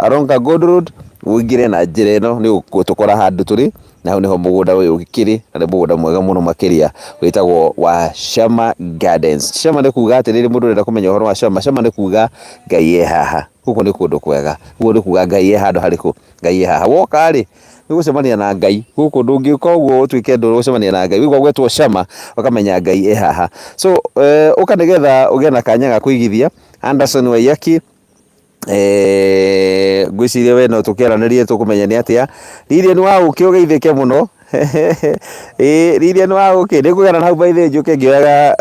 along Gold Road ũingĩre na njĩra ĩno nĩ ũgũtũkora handũ tũrĩ na hau nĩho mũgũnda ũyũ ũkĩrĩ na nĩ mũgũnda mwega mũno makĩria wĩtagwo wa Shama Gardens. Shama nĩ kuga atĩrĩrĩ, mũndũ ũrenda kũmenya ũhoro wa Shama, Shama nĩ kuga Ngai e haha. Gũkũ nĩ kũndũ kwega, ũguo nĩ kuga Ngai e handũ harĩkũ? Ngai e haha. Woka rĩ, nĩ gũcemania na Ngai. Gũkũ ndũngĩũka ũguo ũtuĩke ndũgũcemania na Ngai. Waigua gwetwo Shama ũkamenya Ngai e haha. So ũka nĩgetha ũgĩe na kanya ga kũigithia. Anderson Waiyaki, ngwĩciria we no tũkĩaranĩrie tũkũmenya nĩ atĩa. Lilian wa ũkĩ ũgeithĩke mũno. Ĩĩ Lilian wa ũkĩ nĩ ngũgera na hau by the way njũke ngĩoyaga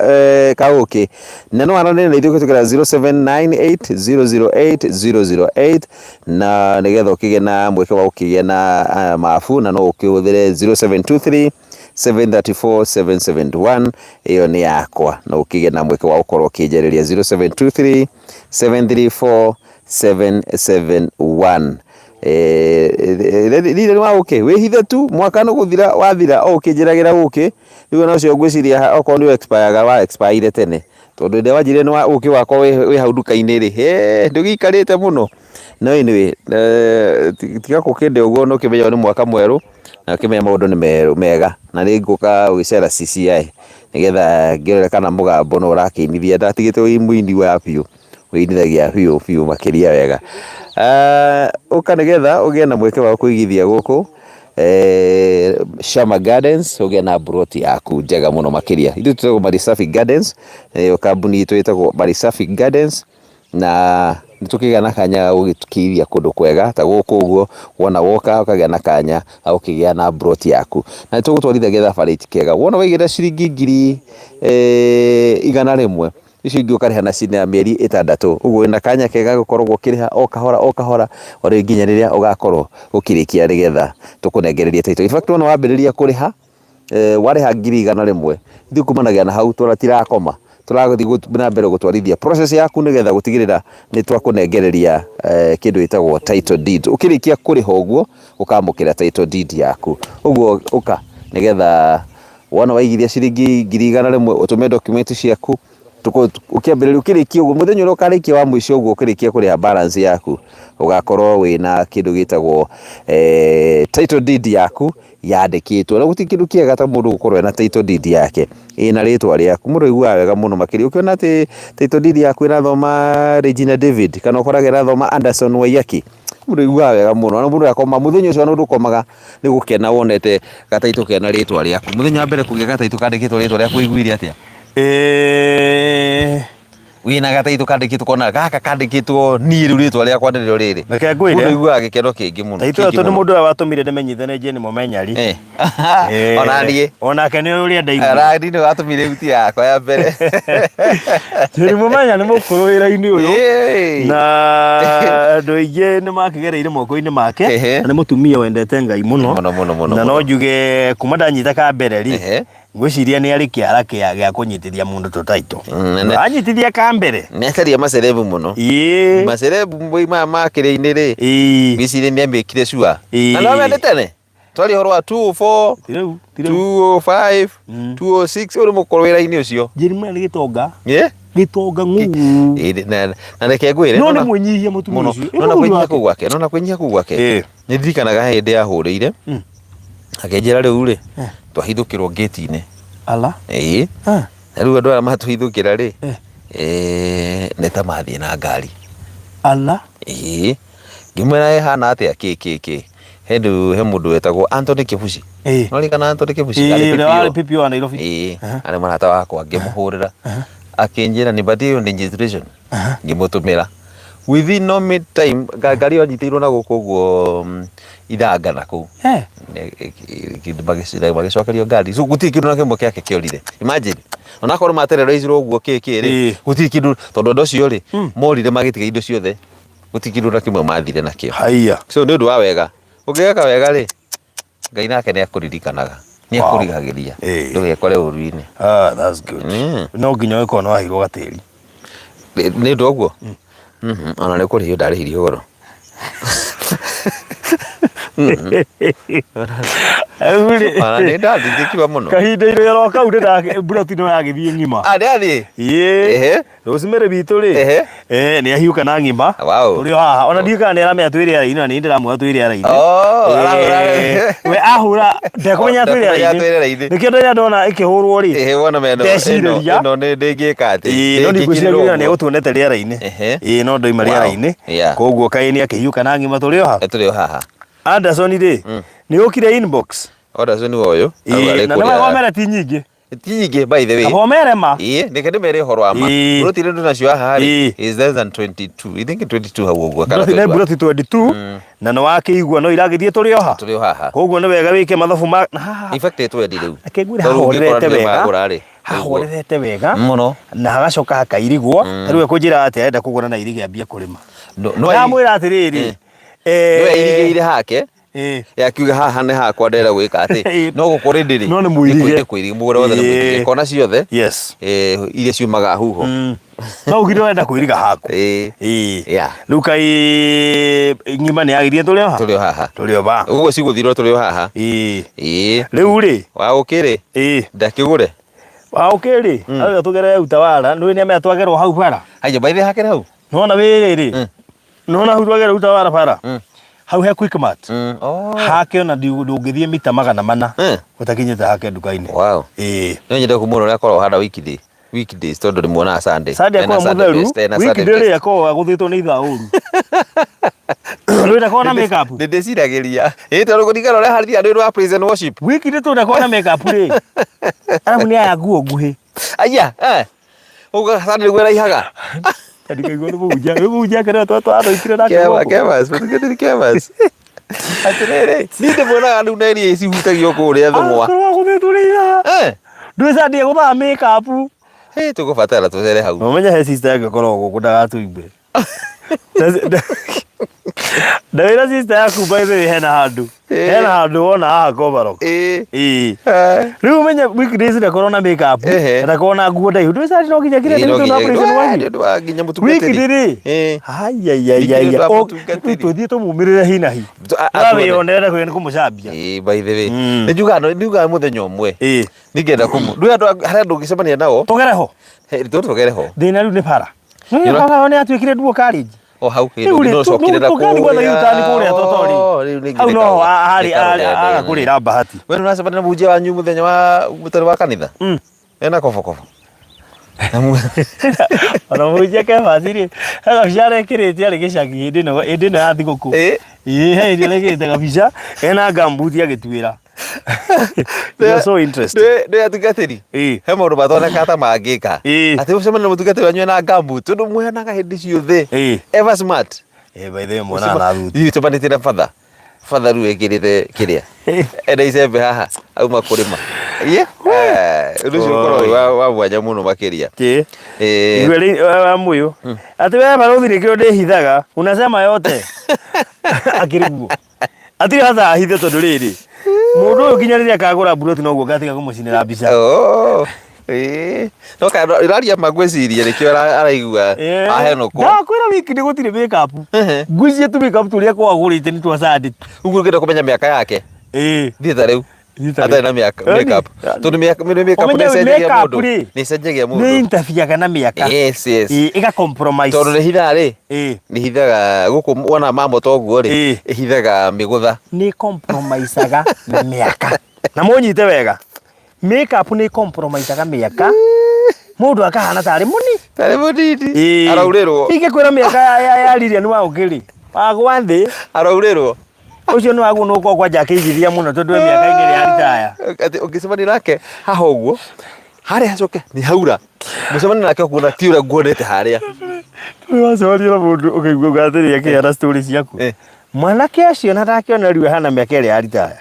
kaũkĩ. Na no aranĩrie na ithuĩ kũhĩtũkĩra 0798 008 008 na nĩgetha ũkĩgĩe na mweke wa gũkĩgĩa na mabu, na no ũkĩhũthĩre 0723 734 771, ĩyo nĩ yakwa, no ũkĩgĩe na mweke wa gũkorwo ũkĩnjarĩria 0723 734 771. Rĩrĩ wa ũkĩ wĩhithe tu mwaka nĩ gũthira wathira o ũkĩnjĩragĩra ũkĩ rĩu ona ũcio ngwĩciria okorwo nĩ expire wa expire tene tondũ hĩndĩ ĩrĩa wanjĩrire nĩ wa ũkĩ wakwa wĩ hau nduka-inĩ rĩ, hĩ ndũgĩikarĩte mũno. No anyway, tiga gũkĩnde ũguo nĩ ũkĩmenye nĩ mwaka mwerũ na ũkĩmenye maũndũ nĩ mega na nĩ ngũka gũgĩcera CCI nĩgetha ngĩrore kana mũgambo no ũrakĩinithia ndatigĩte wĩ mũini wa biũ ũinithagia biũ biũ makĩria wega. Ũka nĩgetha ũgĩe na mweke wa kũigithia gũkũ Shama Gardens ũgĩe na mburoti yaku njega mũno makĩria. Ithuĩ twĩtagwo Malisafi Gardens, ĩyo kambuni itũ ĩtagwo Malisafi Gardens na nĩ tũkĩgĩa na kanya ga gũgĩkĩithia kũndũ kwega ta gũkũ ũguo, wona woka ũkagĩa na kanya ga gũkĩgĩa na mburoti yaku. Na nĩ tũgũtwarithagia thabarĩ kega, wona waigĩrĩra ciringi ngiri 100 icio ingĩ ũkarĩha na mĩeri 6, ũguo wĩna kanya kega gũkoragwo ũkĩrĩha o kahora o kahora o rĩu nginya rĩrĩa ũgakorwo ũkĩrĩkia nĩgetha tũkũnengererie title. In fact wona wambĩrĩria kũrĩha, warĩha ngiri 100 ithuĩ kumanagia na hau tũtirakoma, tũrathiĩ na mbere gũtwarithia process yaku nĩgetha gũtigĩrĩra nĩ twakũnengereria kĩndũ gĩtagwo title deed. Ũkĩrĩkia kũrĩha ũguo ũkamũkĩra title deed yaku, ũguo ũka nĩgetha wona waigithia ciringi ngiri 100 ũtũme document ciaku ũkĩambĩrĩria ũkĩrĩkia ũguo mũthenya ũrĩa ũkarĩkia wa mũico ũguo ũkĩrĩkia kũrĩha balance yaku ũgakorwo wĩna kĩndũ gĩtagwo title deed yaku yandĩkĩtwo. Na gũtirĩ kĩndũ kĩega ta mũndũ gũkorwo ena title deed yake ĩna rĩtwa rĩaku, mũndũ aiguaga wega mũno makĩria ũkĩona atĩ title deed yaku ĩrathoma Regina David kana ũkorage ĩrathoma Anderson Waiyaki, mũndũ aiguaga wega mũno na mũndũ akoma mũthenya ũcio ona ndũkomaga nĩ gũkena wonete gataitũ kena rĩtwa rĩaku. Mũthenya wa mbere kũgĩa gataitũ kandĩkĩtwo rĩtwa rĩaku waiguire atĩa? Wĩna gataitũ kandĩkĩtwo kona gaka kandĩkĩtwo niĩ rĩu rĩtwa rĩakwa nĩrĩo rĩrĩ. Reke ngwĩre. Mũndũ aiguaga gĩkeno kĩingĩ mũno. Taitũ ĩyo kĩingĩ tondũ mũno. mũndũ ũrĩa watũmire ndĩmenyithanie Jane Mũmenyari. Ona niĩ. Onake nĩ ũrĩa ndaiguire. Ona niĩ nĩ watũmire huti yakwa ya mbere. Jane Mũmenya nĩ mũkũrũ wĩra-inĩ ũyũ. Na andũ aingĩ nĩ makĩgereire moko-inĩ make. Na nĩ mũtumia wendete Ngai mũno. Mũno, mũno, mũno, Na no mũno. njuge kuma ndanyita ka mbere rĩ. Ngwĩciria nĩ arĩ kĩara kĩa gĩa kũnyitithia mũndũ tũtaitũ. Anyitithia ka mbere. Nĩ acaria macerebu mũno. Macerebu maya ma kĩrĩa-inĩ rĩ. Ngwĩciria nĩ amĩkire sure. Na no amende tene. Twaria ũhoro wa 204, Rĩu, ti rĩu. 205, 206, ũyũ nĩ mũkũrũ wĩra-inĩ ũcio. Jeremiah nĩ gĩtonga. Ĩ? Gĩtonga ng'ũũ. Ĩ, na reke ngwĩre. No nĩ mwĩnyihia mũtumia Mũno. ũcio. Nona kwĩnyihia kũu gwake, nona kwĩnyihia kũu gwake. Nĩ ndirikanaga hĩndĩ yahũrĩire. Akĩnjĩra rĩu rĩ, twahithũkĩrwo ngĩti-inĩ. Ala. Ĩĩ. Na rĩu andũ aya matũhithũkĩra rĩ, nĩ ta mathiĩ na ngari. Ala. Ĩĩ. Ngĩmwĩra ĩhana atĩa kĩ kĩ kĩ. He ndũ he mũndũ wetagwo Anthony Kĩbuci. No ririkana Anthony Kĩbuci? Ĩĩ, ũrĩa warĩ PPO wa Nairobi. Ĩĩ, arĩ mũrata wakwa ngĩmũhũrĩra. Akĩnjĩra nipatie hiyo registration. Ngĩmũtũmĩra. Within no mid time ngari ĩyo nyitĩirwo na gũkũ ũguo ithanga na kũu. Magĩcokerio ngari. So gũtirĩ kĩndũ na kĩmwe gĩake kĩorire. Imagine. Onakorwo materorizirwo ũguo kĩ kĩ rĩ, gũtirĩ kĩndũ tondũ andũ acio rĩ, morire magĩtiga indo ciothe. Gũtirĩ kĩndũ na kĩmwe mathire nakĩo. Haiya. So nĩ ũndũ wa wega. Ũngĩgeka wega rĩ, Ngai nake nĩ akũririkanaga. Nĩ akũrigagĩria. Ndũgekore ũru-inĩ. Ah, that's good. No nginya ũgĩkorwo nĩ waheirwo gatĩri. Nĩ ũndũ ũguo? Ona nĩ kũrĩhio ndarĩhirio goro. Ona nĩ ndathithĩkiwa mũno. Kahinda-inĩ oro kau nĩ mburoti no yagĩthiĩ ng'ima. Ah, nĩ yathiĩ? Ĩĩ. Rosemary witũ rĩ, nĩ ahiũka na ng'ima. Wow. Tũrĩ o haha. Ona ndiũĩ kana nĩ aramenya twĩ rĩera-inĩ na nĩ ndĩramwĩra twĩ rĩera-inĩ. Oh, arahũra. We ahũra ndekũmenya twĩ Ndekũmenya rĩera-inĩ. twĩ rĩera-inĩ. Nĩkĩo ndĩrĩa ndona ĩkĩhũrwo rĩ. Wona meno Ndecirĩria. ĩno nĩ ndĩngĩka atĩ. Ĩĩ, no Ndĩngĩkĩrĩrwo ndigwĩciria nĩ ũguo. egũtuonete rĩera-inĩ. Ĩĩ, no ndoima Wow. rĩera-inĩ. Koguo kaĩ nĩ akĩhiũka na ng'ima tũrĩ o haha. Tũrĩ o haha. Anderson rĩ, nĩ ũkire inbox. Anderson ũyũ. Ĩĩ, na nĩ wagomera ti nyingĩ. Ti nyingĩ by the way. Kaba ũmere ma. Ĩĩ, reke ndĩmere ũhoro wa ma. Mburoti iria ndĩnacio haha rĩ, is less than 22. I think 22 hau ũguo kana Mburoti nĩ 21. mburoti 22 na nĩ wakĩigua no iragĩthiĩ tũrĩ o ha. Tũrĩ o haha. Koguo nĩ wega wĩke mathabu ma na haha. In fact twendi rĩu. Reke ngwĩre Tondũ ũngĩkora hahorerete nĩ wega. magũra rĩ. Hahorerete wega. Mũno. Na hagacoka hakairigwo. Ta rĩu ekũnjĩra atĩ arenda kũgũra na irige ambie kũrĩma. No no Ndamwĩra atĩrĩrĩ. No airigĩire hake. Yakiuga haha nĩ hakwa ndĩrenda gwĩka atĩ no gũkũ rĩndĩ rĩ No nĩ mũirige. nĩ kũirige mũgũnda wothe nĩ mũirige kona ciothe Yes. Iria ciumaga huho. No ugire ũrenda kũiriga haku. Yeah. Rĩu kaĩ ng'ima nĩ yagirie tũrĩ o ha? Tũrĩ o haha. Tũrĩ o ba. Ũguo cigũthirwo tũrĩ o haha. Rĩu rĩ. Wa ũkĩ rĩ. Ndakĩgũre. Wa ũkĩ rĩ. Arauga tũgerere Utawala. Nĩũĩ nĩamenya twagerwo hau bara. Haya by the way hakĩrĩ hau. Nĩwona wĩ rĩrĩ. Nĩwona hau twagera Utawala bara. Hau he Quickmart. Oh. Hake ona ndũngĩthiĩ mita 400 ũtakinyĩte hake nduka-inĩ. Wow. No nyende kũmuona ũrĩa akoragwo ahana weekday. Weekdays tondũ ndĩmuonaga Sunday. Sunday Ena akoragwo Sunday mũtheru, best, ena Sunday weekday rĩ best. akoragwo agũthĩtwo nĩ ithaa ũru. Rĩu ndakoragwo na makeup. Nĩ ndĩciragĩria. Ĩĩ tondũ kũringana ũrĩa harĩria nĩ ũndũ wa praise and worship. Weekday tondũ ndakoragwo na makeup rĩ. Arabu nĩ aya nguo nguhĩ. Aya, eh. Ũguo Sunday nĩguo ĩraihaga. Ndikaigua nĩ mũhunjia. Nĩ mũhunjia kĩrĩa twathoikire nake Kema, guoko. kemas, mũtungatĩri kemas. Atĩrĩrĩ, niĩ ndĩmuonaga rĩu na iria cihutagio kũrĩa thũng'wa. Akorwo agũthĩtwo nĩ ithaa. Ndũĩ Sunday egũthaa makeup. Hĩ, tũgũbatara tũcere hau. Na ũmenye he sister yake ĩkoragwo gũkũ ndagatũimbe. Ndawĩra sister yaku by the way hena handũ. Hena handũ wona haha Komarok. Ĩĩ. Rĩu ũmenye weekdays ndakorwo na makeup. Ndakorwo na nguo ndaihu. Ndũĩ Sunday no nginya kĩrĩa Ĩĩ, no ndĩrĩ na nginya- operation Wee, wathi. nĩ ũndũ wa nginya mũtungatĩri. Weekday rĩ. Ĩĩ. Aiaiaiaia. Nĩ ũndũ wa mũtungatĩri. Tũthiĩ tũmumĩrĩre hinahi. Atuone. Wĩyonere kwĩ nĩ kũmũcambia. Ĩĩ, by the way. Nĩ njugaga nĩ njugaga mũthenya ũmwe. Ningĩenda kũmũ. Ndũĩ andũ harĩa andũ ũngĩcemania nao. Tũgere ho. Tũgere ho. Thĩna rĩu nĩ bara. Nĩ bara nĩ yatuĩkire duo carriage. O hau Rĩu rĩ, no cokire na tũgathiĩ gwetha U-turn kũrĩa Totori. Oh, rĩu nĩ Hau nginya noho harĩ nĩ karũgendo. agakũrĩra bahati. We nĩũracemania na mũhunjia wanyu mũthenya wa mũtarĩ wa kanitha? Ena kobokobo. Ona mũhunjia Kefasi rĩ, he gabica arekĩrĩte arĩ gĩcagi hĩndĩ ĩno hĩndĩ ĩno ya thigũkũ. Ĩĩ he hĩndĩ arekĩrĩte gabica ena ngambuti agĩtuĩra. You are so interesting. Ndĩ atungatĩri. Ĩĩ. He maũndũ matonekaga ta mangĩka. Ĩĩ. Atĩ ũcemanie na mũtungatĩri wanyu ena ngambu tondũ muheanaga hĩndĩ ciothe. Ĩĩ. Ever smart. Eh, by the way mwana na thuti. Ithuĩ tũmanĩte na batha. Batha rĩu ĩkĩrĩte kĩrĩa. Ena icembe haha auma kũrĩma. Ie. Eh, Ũndũ ũcio ũkoragwo wĩ wa mwanya mũno makĩria. Ĩĩ. Eh, Igwe rĩ wa muyu. Ati wewe barothi nĩkĩo ndĩhithaga unasema yote. Akĩrĩ guo. Atirĩ hata ahithe tondũ rĩrĩ. Mũndũ ũyũ nginya rĩrĩa akagũra mburoti noguo ngatiga kũmũcinĩra mbica. Oh. Ĩĩ. No kana ĩraria ma ngwĩciria nĩkĩo araigua ahenũkwo. Ndakwĩra wiki nĩ gũtirĩ makeup. Ngwĩciria tu makeup tũrĩa kwagũrĩte nĩ twa Sunday. Ũguo ũngĩenda kũmenya mĩaka yake. Ĩĩ. Thiĩ ta rĩu. Thiĩ ta rĩu. Atarĩ na mĩaka makeup. Tondũ mĩaka makeup Ũmenye nĩ ĩcenjagia makeup mũndũ. rĩ, Nĩ ĩcenjagia Nĩ mũndũ. interfere na mĩaka. Yes, yes. Ĩĩ, ĩga compromise. Tondũ nĩ hithaga rĩ. Ĩĩ. Nĩ hithaga gũkũ wona mamoto ũguo rĩ. Ĩĩ. Ĩhithaga mĩgũtha. Nĩ compromiseaga mĩaka. Na mũnyite wega. Makeup nĩ compromiseaga mĩaka. Mũndũ akahana tarĩ mũni. Tarĩ mũnini. Ĩĩ. Araurĩrwo. Ingĩkwĩra mĩaka ya Lilian wa Ũkĩrĩ. Wagwa thĩ. Araurĩrwo. Ũcio nĩ waguo nĩ kwanja akĩigithia mũno tondũ e mĩaka-inĩ ĩrĩa ya ritaya. Atĩ ũngĩcemania nake haha ũguo harĩa hacoke nĩ haura mũcemania nake ũkuona ti ũrĩa nguonete harĩa. Wacemania na mũndũ ũkaigua uga atĩrĩ akĩheana story ciaku. Eh. Mwanake ũcio na ndakĩona rĩu ahana mĩaka ĩrĩa ya ritaya.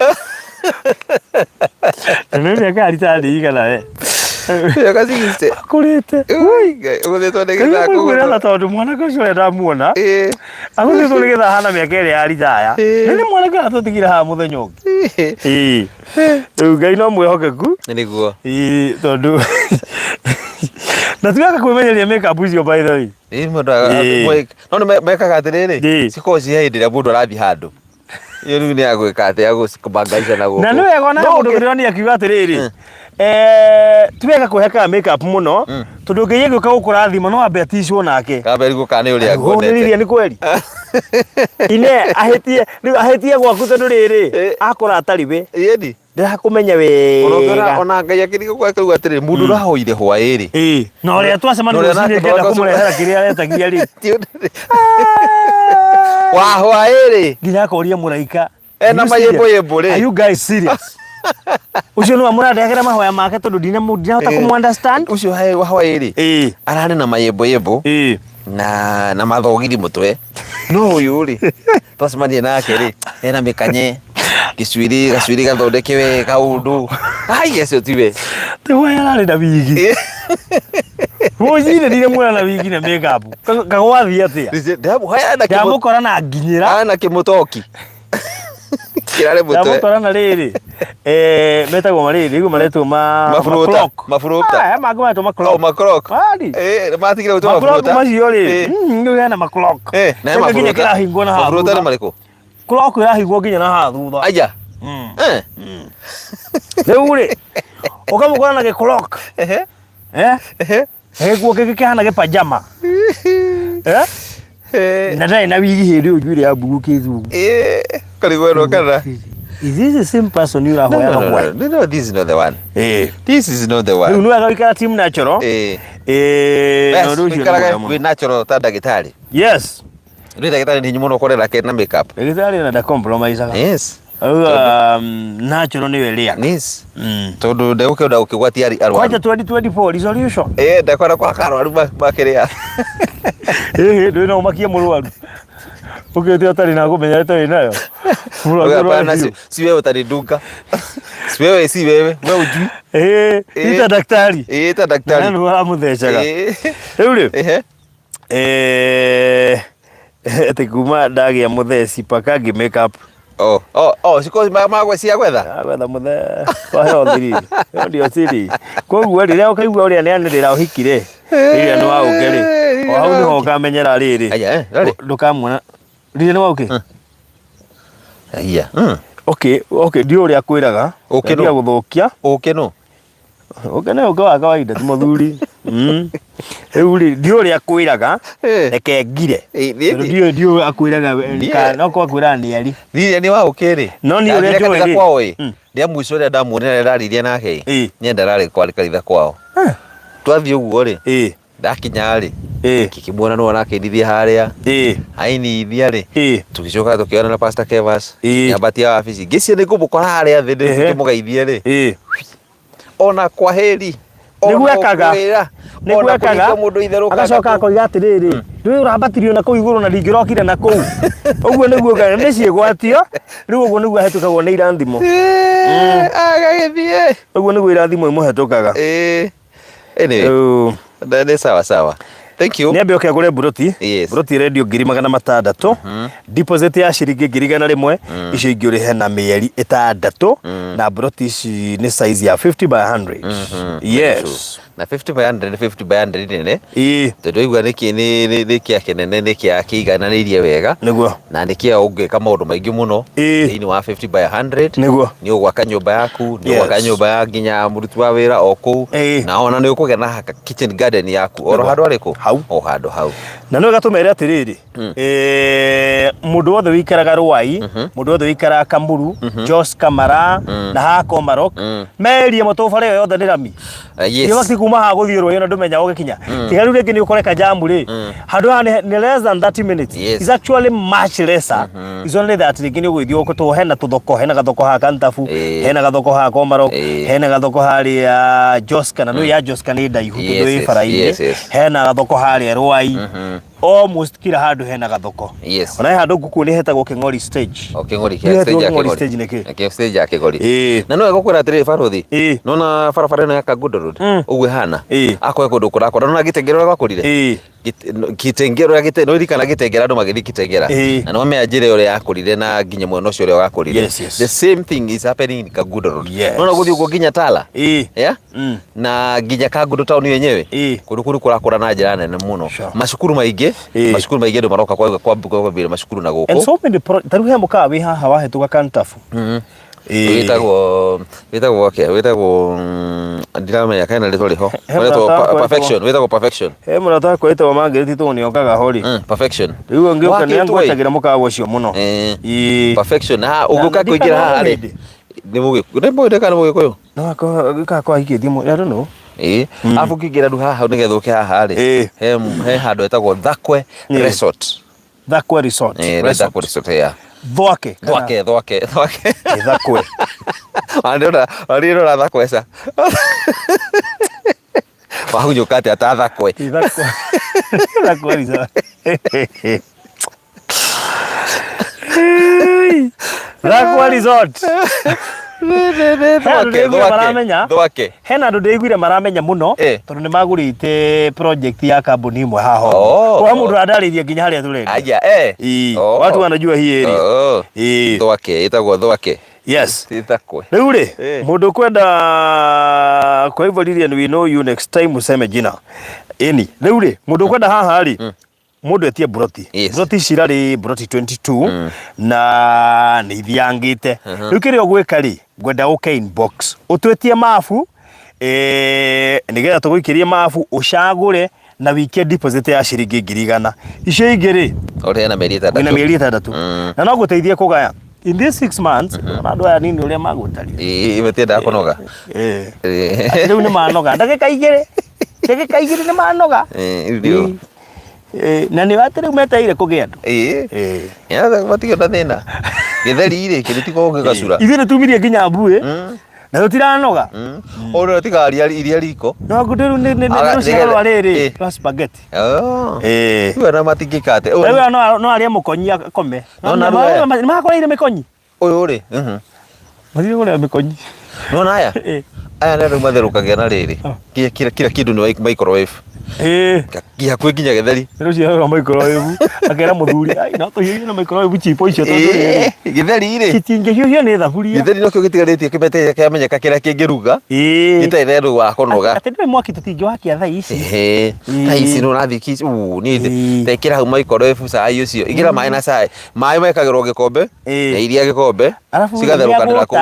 Na nĩ mĩaka ya ritaya nĩ igana we. Mĩaka 60. Akũrĩte. Ui, Ngai, ũgũthĩtwo nĩ gĩthako. Ngwĩra tondũ mwanake ũcio ũrĩa ndamuona Ĩĩ. agũthĩtwo nĩ getha ahana mĩaka ĩrĩa ya ritaya. Ĩĩ. Na nĩ mwanake ũrĩa tũtigire haha mũthenya ũngĩ. Ĩĩ. Ĩĩ. Rĩu Ngai no mwĩhokeku. Nĩguo. Ĩĩ, tondũ na tiwega kwĩmenyeria makeup icio by the way. Ĩĩ, mũndũ Ĩĩ. no nĩ mekaga atĩrĩrĩ, Ĩĩ. cikoragwo ciĩ hĩndĩ ĩrĩa mũndũ arathiĩ handũ. Iyo rĩu nĩ ya gwĩka atĩ ya gũkũbangaica na gũkũ. Na nĩ wega ona No mũndũ ũngĩ- ndĩronia akiuga atĩrĩrĩ eh, ti wega kwĩhakaga makeup mũno tondũ Ngai agĩũka gũkũrathima no ambe aticwo nake. Kambe rĩu kana nĩ ũrĩa Ũũ nĩ Lilian nguonete. nĩ kweri ine ahĩtie rĩu ahĩtie gwaku tondũ rĩrĩ Ĩĩ. akora atarĩ we Ĩni. ndĩrakũmenya Ona ũngĩona wega. ona Ngai akĩriga gwake auga atĩrĩ mũndũ ũrahoire hwaĩ-rĩ. Ĩĩ, na ũrĩa twacemania Na ũrĩa rũcinĩ nake ngĩenda twaka- kũmũrehera kĩrĩa aretagia rĩ Ti ũndũ- Wa hwaĩ-rĩ. nginya akoria mũraika Ena "Are you serious? mayĩmbũyĩmbũ rĩ." Are you guys serious? Ũcio nĩwe mũrandehagĩra mahoya make tondũ ndinahota Ĩĩ. kũmũ understand. Ũcio wa hwaĩ-rĩ. Ĩĩ. Ararĩ na mayĩmbũyĩmbũ. Ĩĩ. Na mathogiri mũtwe. No ũyũ rĩ twacemania nake rĩ ena mĩkanye gĩcuĩrĩ gacuĩrĩ gathondeke wega kaũndũ. Ai acio tiwe. Ti hwaĩ ararĩ na wigi. Rũcinĩ ndinemuona na wigi na makeup. Kagwathiĩ atĩa? Ndamũkora na nginyĩra. Ana kĩmũtoki. Kĩrarĩ mũtwe. Ndamũkora na rĩrĩ. Eh, metagwo marĩrĩ, rĩu maretwo ma Maburuta. ma-clock. Maburuta. Ah, mangĩ maretwo ma clock. Oh, ma-clock. Ari. Eh, matigire gwĩtwo Ma-clock maburuta. macio rĩ. Eh. Rĩu hena ma-clock. Eh, na he Nginya maburuta. kĩrahingwo na haha Maburuta nĩ thutha. marĩkũ? Clock ĩrahingwo nginya na haha thutha. Aya. Eh. Rĩu rĩ, ũkamũkora na gĩ-clock. Ehe. Eh? Ehe. Gĩkuo kĩngĩ kĩhana gĩpajama. Eh? Eh. Na ndarĩ na wigi hĩndĩ ĩyo njuĩrĩ ya mbugu kĩthungu. Eh, karigwo ĩno kana. Is this the same person you No, ũrahoyaga no, no, hwaĩ? no, no, this is not the one. Eh. This is not the Rĩu one. nĩ wega gũikara team natural. Eh. Eh, na Yes, ũndũ ũcio nĩ wĩikarage mwega mũno. wĩ natural ta ndagĩtarĩ. Yes. Rĩu ndagĩtarĩ nĩ hinya mũno ũkorera ke na makeup. Ndagĩtarĩ ona ndacompromisaga. Yes. Auga natural nĩyo ĩrĩaga. Yes. Tondũ ndegũkĩenda gũkĩgwatia arwaru. Kwanja 2024 resolution. Eh, ndakwenda kwaka arwaru makĩrĩa. Ĩhĩ, ndũĩ no ũmakie mũrwaru. Ũkĩte ũtarĩ na kũmenya ũtarĩ nayo. Mũrwaru Hapana, ũrwaru si, biũ. si wewe utanidunga. Si wewe, si wewe. Wewe ujui. Ĩĩ, Ĩĩ. ita daktari. Eh, ta Na daktari. nĩwe ũramũthecaga. Eh. Rĩu rĩ, Ehe. eh, atĩ kuma ndagĩa mũtheci paka ngĩ make up. Oh, oh, oh, siko magwe cia gwetha. Agwetha mũthe kwaheo thiri. Ĩyo ndio siri. Koguo rĩrĩa ũkaigua ũrĩa nĩanĩrĩra ũhiki rĩ, rĩrĩa nĩ waũke rĩ, o hau nĩho ũkamenyera rĩrĩ. Aya, eh, rarĩ. Ndũkamuona. Rĩrĩa nĩ waũke? Aya. Okay, okay, ndiũĩ ũrĩa akwĩraga. Ũkĩ nũ? Ndia gũthũkia. Ũkĩ nũ? Ũkĩ nĩ ũkĩ wa kawaida ti mũthuri. Rĩu rĩ, ndiũĩ ũrĩa akwĩraga, Eh. reke ngire. Eh, niĩ Tondũ ndi- ndiũĩ ndiũĩ akwĩraga Niĩ- kana no korwo akwĩraga nĩ ari. Thiria nĩ wa ũkĩ rĩ. No niĩ ũrĩa Ndathire njũĩ kanitha rĩ. kwao ĩ. Rĩa mũico rĩrĩa ndamuonire rĩrĩa ndaririe nake ĩ. Ĩ. Niĩ ndararĩ kwa kanitha kwao. Twathiĩ ũguo rĩ. Ĩ. Ndakinya rĩ, ngĩkĩmuona nĩwe ũrakĩinithia harĩa. Ainithia rĩ, tũgĩcoka tũkĩona na Pastor Kevas. Nyambatia wabici, ngĩciria nĩ ngũmũkora harĩa thĩ ngĩmũgeithie rĩ, ona kwaheri, Nĩguo ona ekaga. gũkwĩra, Nĩguo ona ekaga. kũringa mũndũ itherũ Agacoka akoiga atĩrĩrĩ, rĩu ũrambatirio na kũu igũrũ na ndingĩrokire na kũu. Ũguo nĩguo ekaga, nĩ ciĩgwatio. Rĩu ũguo nĩguo ahetũkagwo nĩ irathimo. Agagĩthiĩ. Ũguo nĩguo irathimo imũhetũkaga. Anyway, Rĩu nĩ sawa sawa. Thank you. nĩ ambe oke agũre mburoti. Yes. Mburoti ĩrendio 600,000, deposit ya ciringi 100,000, icio ingĩ ũrĩhe na mĩeri 6. Na mburoti ici nĩ size ya 50 by 100. Yes. Na 50 by 100 nĩ 50 by 100 nene. Tondũ waigua nĩ nĩ kĩa kĩnene, nĩ kĩa kĩigananĩirie wega. Na nĩ kĩa ũngĩka maũndũ maingĩ mũno thĩinĩ wa 50 by 100. Nĩ ũgwaka nyũmba yaku, nĩ ũgwaka nyũmba ya nginya mũruti wa wĩra o kũu. Na ona nĩ ũkũgĩa na kitchen garden yaku oro handũ arĩkũ? Hau. O handũ hau. Na no gatũmere atĩrĩrĩ, mũndũ wothe wĩikaraga Rwai, mũndũ wothe wĩikaraga Kamuru, Jos Kamara na haha Komarok, merie mũtũbara ĩyo yothe nĩ rami. Yes. Kuma haha gũthiĩ Rwai ona ndũmenya ũgĩkinya. Tiga rĩu rĩngĩ nĩ ũkoreka jamu rĩ, handũ haha nĩ less than 30 minutes. It's actually much lesser. It's only that rĩngĩ nĩ ũgũgĩthiĩ ũgũtwo hena tũthoko, hena gathoko haha Kantabu, hena gathoko haha Komarok, hena gathoko harĩa Joska, na nĩ ya Joska nĩ ndaihu tondũ ĩ bara-inĩ. Hena gathoko harĩa Rwai. Almost kila handũ hena gathoko. Ona he handũ ngũkũ nĩ hetagwo Kĩng'ori stage. O Kĩng'ori Nĩ kĩa hetagwo stage ya Kĩng'ori Kĩng'ori. stage nĩkĩ? Kĩa stage ya Kĩng'ori. Na no gũkwĩra atĩrĩrĩ barothi. Nona barabara ĩno ya Kangundo Road ũguo ĩhana. Akorwo kũndũ kũrakũra nona Gĩtengera ũrĩa gwakũrire. Gĩtengera ũrĩa gĩte no ririkana Gĩtengera andũ magĩthiĩ Gĩtengera. Na nĩ wamenya njĩra ĩyo ũrĩa yakũrire na nginya mwena ũcio ũrĩa wakũrire. The same thing is happening in Kangundo Road. Nona gũthiĩ ũguo nginya Tala. Yeah? Na nginya Kangundo town yenyewe. Kũndũ kũu kũrakũra na njĩra nene mũno. Macukuru maingĩ, macukuru maingĩ andũ maroka kwa kwa kwambĩrĩria macukuru na And gũkũ. so many ta rĩu he mũkawa wĩ haha wahĩtũka Kantafu. Wĩtagwo atĩa? Wĩtagwo ndiramenya kana rĩtwa rĩho. He Wĩtagwo mũrata wakwa Perfection, wĩtagwo Perfection. He mũrata wakwa wĩtagwo Margaret tondũ nĩ okaga ho rĩ. Perfection. Rĩu angĩũka nĩ Wakĩtwo ĩ? angwetagĩra mũkawa ũcio mũno. Perfection. Ha, ũgĩũka Na kũingĩra haha rĩ. ndikana Nĩ mũgĩkũyũ. Nĩ mũgĩkũyũ kana mũgĩkũyũ? No akorwo gĩkakorwo ahikĩtie I don't know. Arabu ũkĩingĩra rĩu haha nĩgetha ũke haha rĩ, he handũ hetagwo Thakwe Resort. Thakwe Resort. Resort. Thakwe Resort, yeah. Thwake. Thwake, Thwake, Thwake. Thakwe. Wanĩrora, wanĩrora Thakwe ca. Wahunyũka atĩa ta Thakwe? Thakwe. Thakwe Resort. Thakwe Resort. Hena andũ ndĩraiguire maramenya. Thwake. Hena andũ ndĩraiguire maramenya mũno tondũ nĩ magũrĩte project ya kambuni ĩmwe haha. Kwa mũndũ ũrandarĩria nginya harĩa tũrendia. Aya, Ii. Watu wanajua hii area. Thwake, ĩtagwo Thwake. Yes. Ti Thakwe. Rĩu rĩ, mũndũ ũkwenda, kwa hivyo Lilian, we know you, next time useme jina. Ĩni, rĩu rĩ, mũndũ ũkwenda haha rĩ, mũndũ etie mburoti. Mburoti ici irarĩ mburoti 22 na nĩ ithiangĩte. Rĩu kĩrĩa ũgwĩka rĩ, ngwenda ũke inbox ũtwĩtie mabu, nĩgetha tũgũikĩrie mabu ũcagũre na wikie deposit ya ciringi 100,000. Icio ingĩ rĩ, Ũrĩhe na mĩeri wĩna 6. mĩeri 6. Na no ngũteithie kũgaya in these 6 months. Ona andũ aya nini ũrĩa magũtaria. Matiendaga kũnoga. Atĩ rĩu nĩ manoga ndagĩka 2, ndagĩka 2 nĩ manoga. Rĩu. Na nĩ atĩ rĩu metereire kũgĩa andũ. Matigĩ na thĩna. Gĩtheri rĩ, kĩndũ tikoragwo gĩgacura. Ithuĩ nĩ tumirie nginya mbuĩ na tũtiranoga. Ũrĩa tiga iria riko. No rĩu nĩ rũciaro rwa rĩrĩ rwa spaghetti. Rĩu ona matingĩka atĩ. Rĩu no arĩe mũkonyi akome. No na rĩu aya. Nĩ makoreire mĩkonyi. Ũyũ rĩ. Mathiĩ kũrĩa mĩkonyi. Nona aya? Aya nĩ andũ matherũkagia na rĩrĩ. Kila kila kĩndũ nĩ microwave. Hakuhĩ nginya gĩtheri. Nĩ rũciaro rwa microwave. Akera mũthuri, "Ai, no tũhiũhie na microwave chipo icio tondũ rĩrĩ." Gĩtheri rĩ. Citingĩhiũhio nĩ thaburia. Gĩtheri nokĩo gĩtigarĩtie kĩmeteire kĩamenyeka kĩrĩa kĩngĩruga. Gĩtarĩ na ũndũ wa kũnoga. Atĩ ndũĩ mwaki tũtingĩwakia thaa ici. Thaa ici nĩ ũrathiĩ niĩ tekĩra hau microwave cai ũcio. Ĩkĩra maĩ na cai. Maĩ mekagĩrwo gĩkombe na iria gĩkombe Alafu cigatherũkanĩra kũu.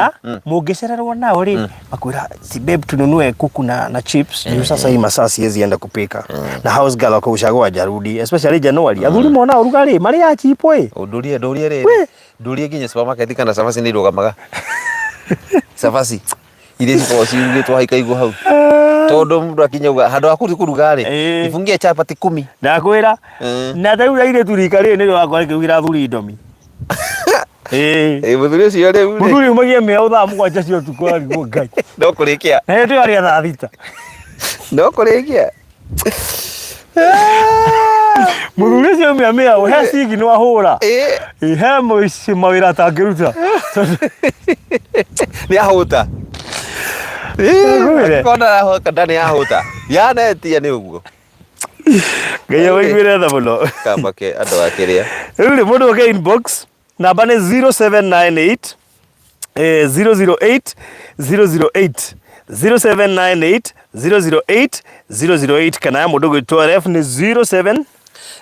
Mũngĩcererwo nao rĩ, makwĩra, "Si babe, tununue kuku na chips, juu sasa hii masaa siwezi enda kupika." Na house girl wako ushago hajarudi, especially January. Athuri mona ũrugarĩ marĩa chipo ĩ. Ndũrie ndũrie rĩrĩ. Ndũrie nginya supermarket kana cabaci nĩ irũgamaga. Cabaci iria cikoragwo cirugĩtwo hau ikaigwo hau. Tondũ mũndũ akinya uga handũ ha kũthiĩ kũruga rĩ, Ĩĩ. ifungie chapati kumi. Ndakwĩra. Eh. Na ta rĩu airĩtu rika rĩrĩ nĩrĩo wakora rĩkĩrugĩra athuri indomi. Ĩĩ. Ĩ mũthuri ũcio rĩu rĩ, Mũthuri umagia mĩaũ thaa 7 cia ũtukũ arigwo Ngai. no kũrĩkia. Na hĩndĩ ĩyo arĩa thaa 6. No kũrĩkia. Mũthuri ũcio aumia mĩaũ he cigi no ahũra. Ĩ Ĩ, he mũici mawĩra atangĩruta. Tondũ nĩ ahũta. Ndakwĩra. Kona arahũta nĩ ahũta. Yanetia nĩ ũguo. Ngai amaiguĩre tha mũno. Kamake andũ a kĩrĩa. Rĩu rĩ mũndũ oke inbox namba nĩ 0798 008 008 0798 008 008 kana ya mũndũ gwĩtwo ref nĩ 07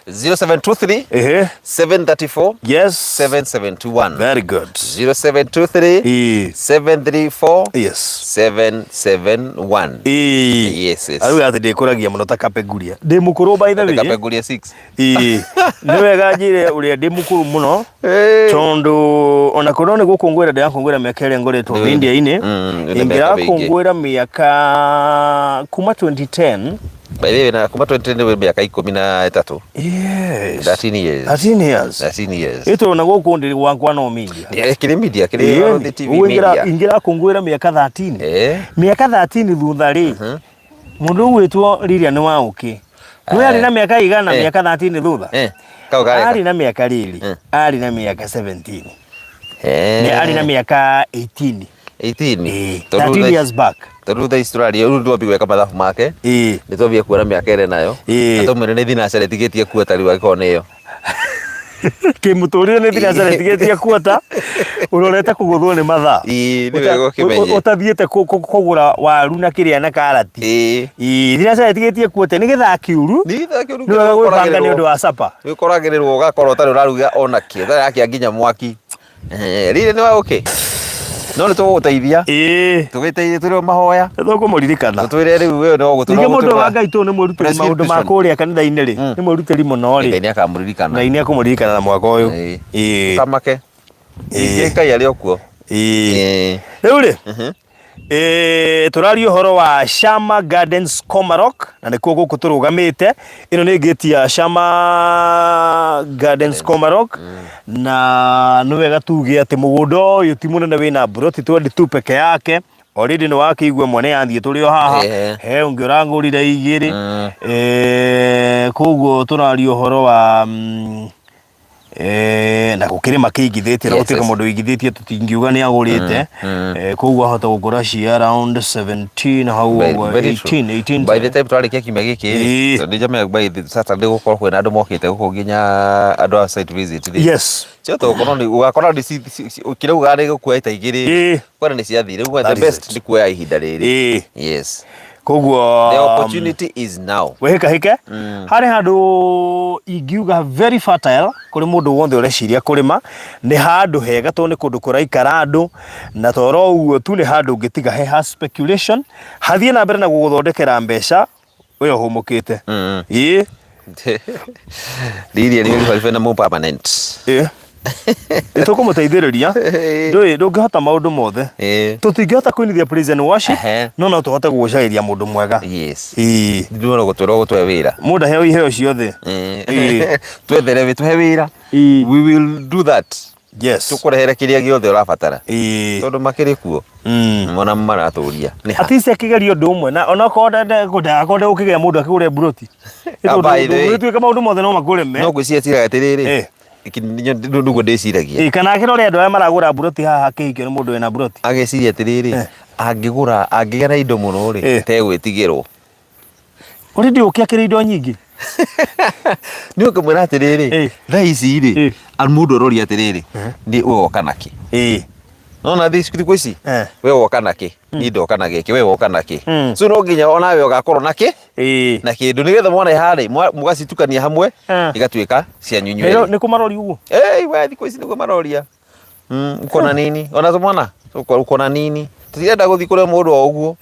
0723 ehe 734 yes 7721. Very good. 0723 Ĩĩ. 734 Yes. 771. Ĩĩ. Yes. Arauga atĩ ndĩkũragia mũno ta kapeguria ndĩ mũkũrũ by the way. Kapeguria 6. Ĩĩ. Nĩ wega njĩre ũrĩa ndĩ mũkũrũ mũno Ĩĩ. tondũ ona korwo nĩ gũkũngũĩra ndĩrakũngũĩra mĩaka ĩrĩa ngoretwo media-inĩ, Ĩna mĩaka mĩingĩ. ingĩrakũngũĩra mĩaka kuma 2010. By the way, na kuma 2010 wĩ mĩaka 13. Yes. 13 years. 13 years. 13 years. Ĩtũ na gũkũ ndĩ gwakwa no media. Yeah, kĩrĩ media, kĩrĩ Ĩĩ, on the TV ũguo media. ingĩrakũngũĩra mĩaka 13. Mĩaka 13 thutha rĩ, mũndũ ũgwĩtwo Lilian Waũkĩ nĩ arĩ na mĩaka igana mĩaka 13 thutha? Kau kareka. Arĩ na mĩaka rĩrĩ, arĩ na mĩaka 17. Nĩ arĩ na mĩaka 18. 18. Ĩĩ, Tondũ 13 years back. Tondũ thaa ici tũraria rĩu twambie gwĩka mathabu make, nĩ twambie kuona mĩaka ĩrĩa nayo, na tũmwĩre nĩ thinacara ĩtigĩtie kuota rĩu angĩkorwo nĩyo. Kĩmũtũrĩre nĩ thinacara ĩtigĩtie kuota ũrorete kũgũthwo nĩ mathaa. Ĩĩ, nĩ wega ũkĩmenye. Ũtathiĩte kũgũra waru na kĩrĩa na karati. Ĩĩ, thinacara ĩtigĩtie kuota nĩ gĩthaa kĩũru. Nĩ gĩthaa kĩũru. Nĩ wega gwĩbanga nĩ ũndũ wa capa. Wĩkoragĩrĩrwo ũgakorwo ũtarĩ ũraruga ona kĩ, ũtarĩ ũrakia nginya mwaki. Riri nĩ wa ũkĩ. No nĩ tũgũgũteithia. Ĩĩ. Tũgĩteithie tũrĩ o mahoya. Nĩ tũkũmũririkana. Tũtwĩre rĩu we no gũtũ. Ningĩ mũndũ wa Ngai tũ nĩ mwĩrutĩri maũndũ ma kũrĩa kanitha-inĩ rĩ. Nĩ mwĩrutĩri mũno rĩ. Ngai nĩ akamũririkana. Ngai nĩ akũmũririkana na mwaka ũyũ. Ĩĩ. Kamake. Ĩĩ. Ngai arĩ o kuo. Ĩĩ. Rĩu rĩ. Tũraria ũhoro wa Shama Gardens Komarok na nĩkuo gũkũ tũrũgamĩte. Ĩno nĩ gate ya Shama Gardens Komarok na nĩ wega tuge atĩ mũgũnda ũyũ ti mũnene wĩna mburoti 22 peke yake. Already nĩ wakĩigua ĩmwe nĩ yathiĩ tũrĩ o haha, he ũngĩ ũragũrire igĩrĩ. Koguo tũraria ũhoro wa na gũkĩrĩ makĩigithĩtie na gũtuĩka mũndũ ũigithĩtie tũtingiuga nĩ agũrĩte. Koguo ahota gũkora ci around 17 hau ũguo, Very true. 18, 18. By the time twarĩkia kiumia gĩkĩ rĩ, tondũ nĩnjamenya by the Saturday gũkorwo kwĩna andũ mokĩte gũkũ nginya andũ a site visit rĩ. Ciahota gũkorwo nĩ ũgakora nĩ kĩrĩa ugaga nĩ gũkuoya ita igĩrĩ, ũkona nĩ ciathira. Rĩu That the is best it. nĩ kuoya ihinda rĩrĩ. Yes. Koguo The opportunity is now. Wĩhĩkahĩke harĩ handũ ingiuga very fertile kũrĩ mũndũ wothe ũreciria kũrĩma. Nĩ handũ hega tondũ nĩ kũndũ kũraikara andũ, na toro ũguo tu nĩ handũ ũngĩtiga he ha speculation hathiĩ na mbere na gũgũthondekera mbeca we ũhũmũkĩte. Ĩĩ. Riri nĩ ribaribe na mũ permanent. Ĩĩ. Nĩ tũkũmũteithĩrĩria. Ndũĩ ndũngĩhota maũndũ mothe. Tũtingĩhota kũinithia praise and worship, no no tũhote gũgũcarĩria mũndũ mwega. Yes. Ĩĩ. Ndũrona gũtwĩra gũtũhe wĩra. Mũndũ aheo iheo ciothe. Ĩĩ. Twethere tũhe wĩra. We will do that. Yes. Tũkũrehere kĩrĩa gĩothe ũrabatara. Ĩĩ. Tondũ makĩrĩ kuo. Mona maratũria. Nĩ ha? At least akĩgeria ũndũ ũmwe na onokorwo ndagakorwo ndegũkĩgĩa mũndũ akĩgũre mburoti. Ah, by the way. Ndũgĩtuĩka maũndũ mothe no makũreme. No ngwĩciria ciraga atĩrĩrĩ. Nĩguo ndĩciragia. Ĩĩ, kana akĩrore andũ arĩa maragũra mburoti haha akĩhikio nĩ mũndũ wĩna mburoti. Ageciria atĩrĩrĩ, angĩgũra, angĩgĩa na indo mũno rĩ, tegwĩtigĩrwo. Already ũkĩ akĩrĩ indo nyingĩ. Nĩ ũkĩmwĩra atĩrĩrĩ, thaa ici rĩ, mũndũ aroria atĩrĩrĩ, nĩ we woka nakĩ? Nona thikũ ici, we woka nakĩ? Niĩ ndoka na gĩkĩ, we woka nakĩ? So no nginya onawe ũgakorwo nakĩ? Na kĩndũ nĩgetha mwana harĩ mũgacitukania hamwe igatuĩka cianyu inyuĩ. Nĩ kũ maroria ũguo? We thikũ ici nĩguo maroria. Uko na nini? Ona mwana uko na nini? Tũtirenda gũthiĩ kũrĩa mũndũ o ũguo.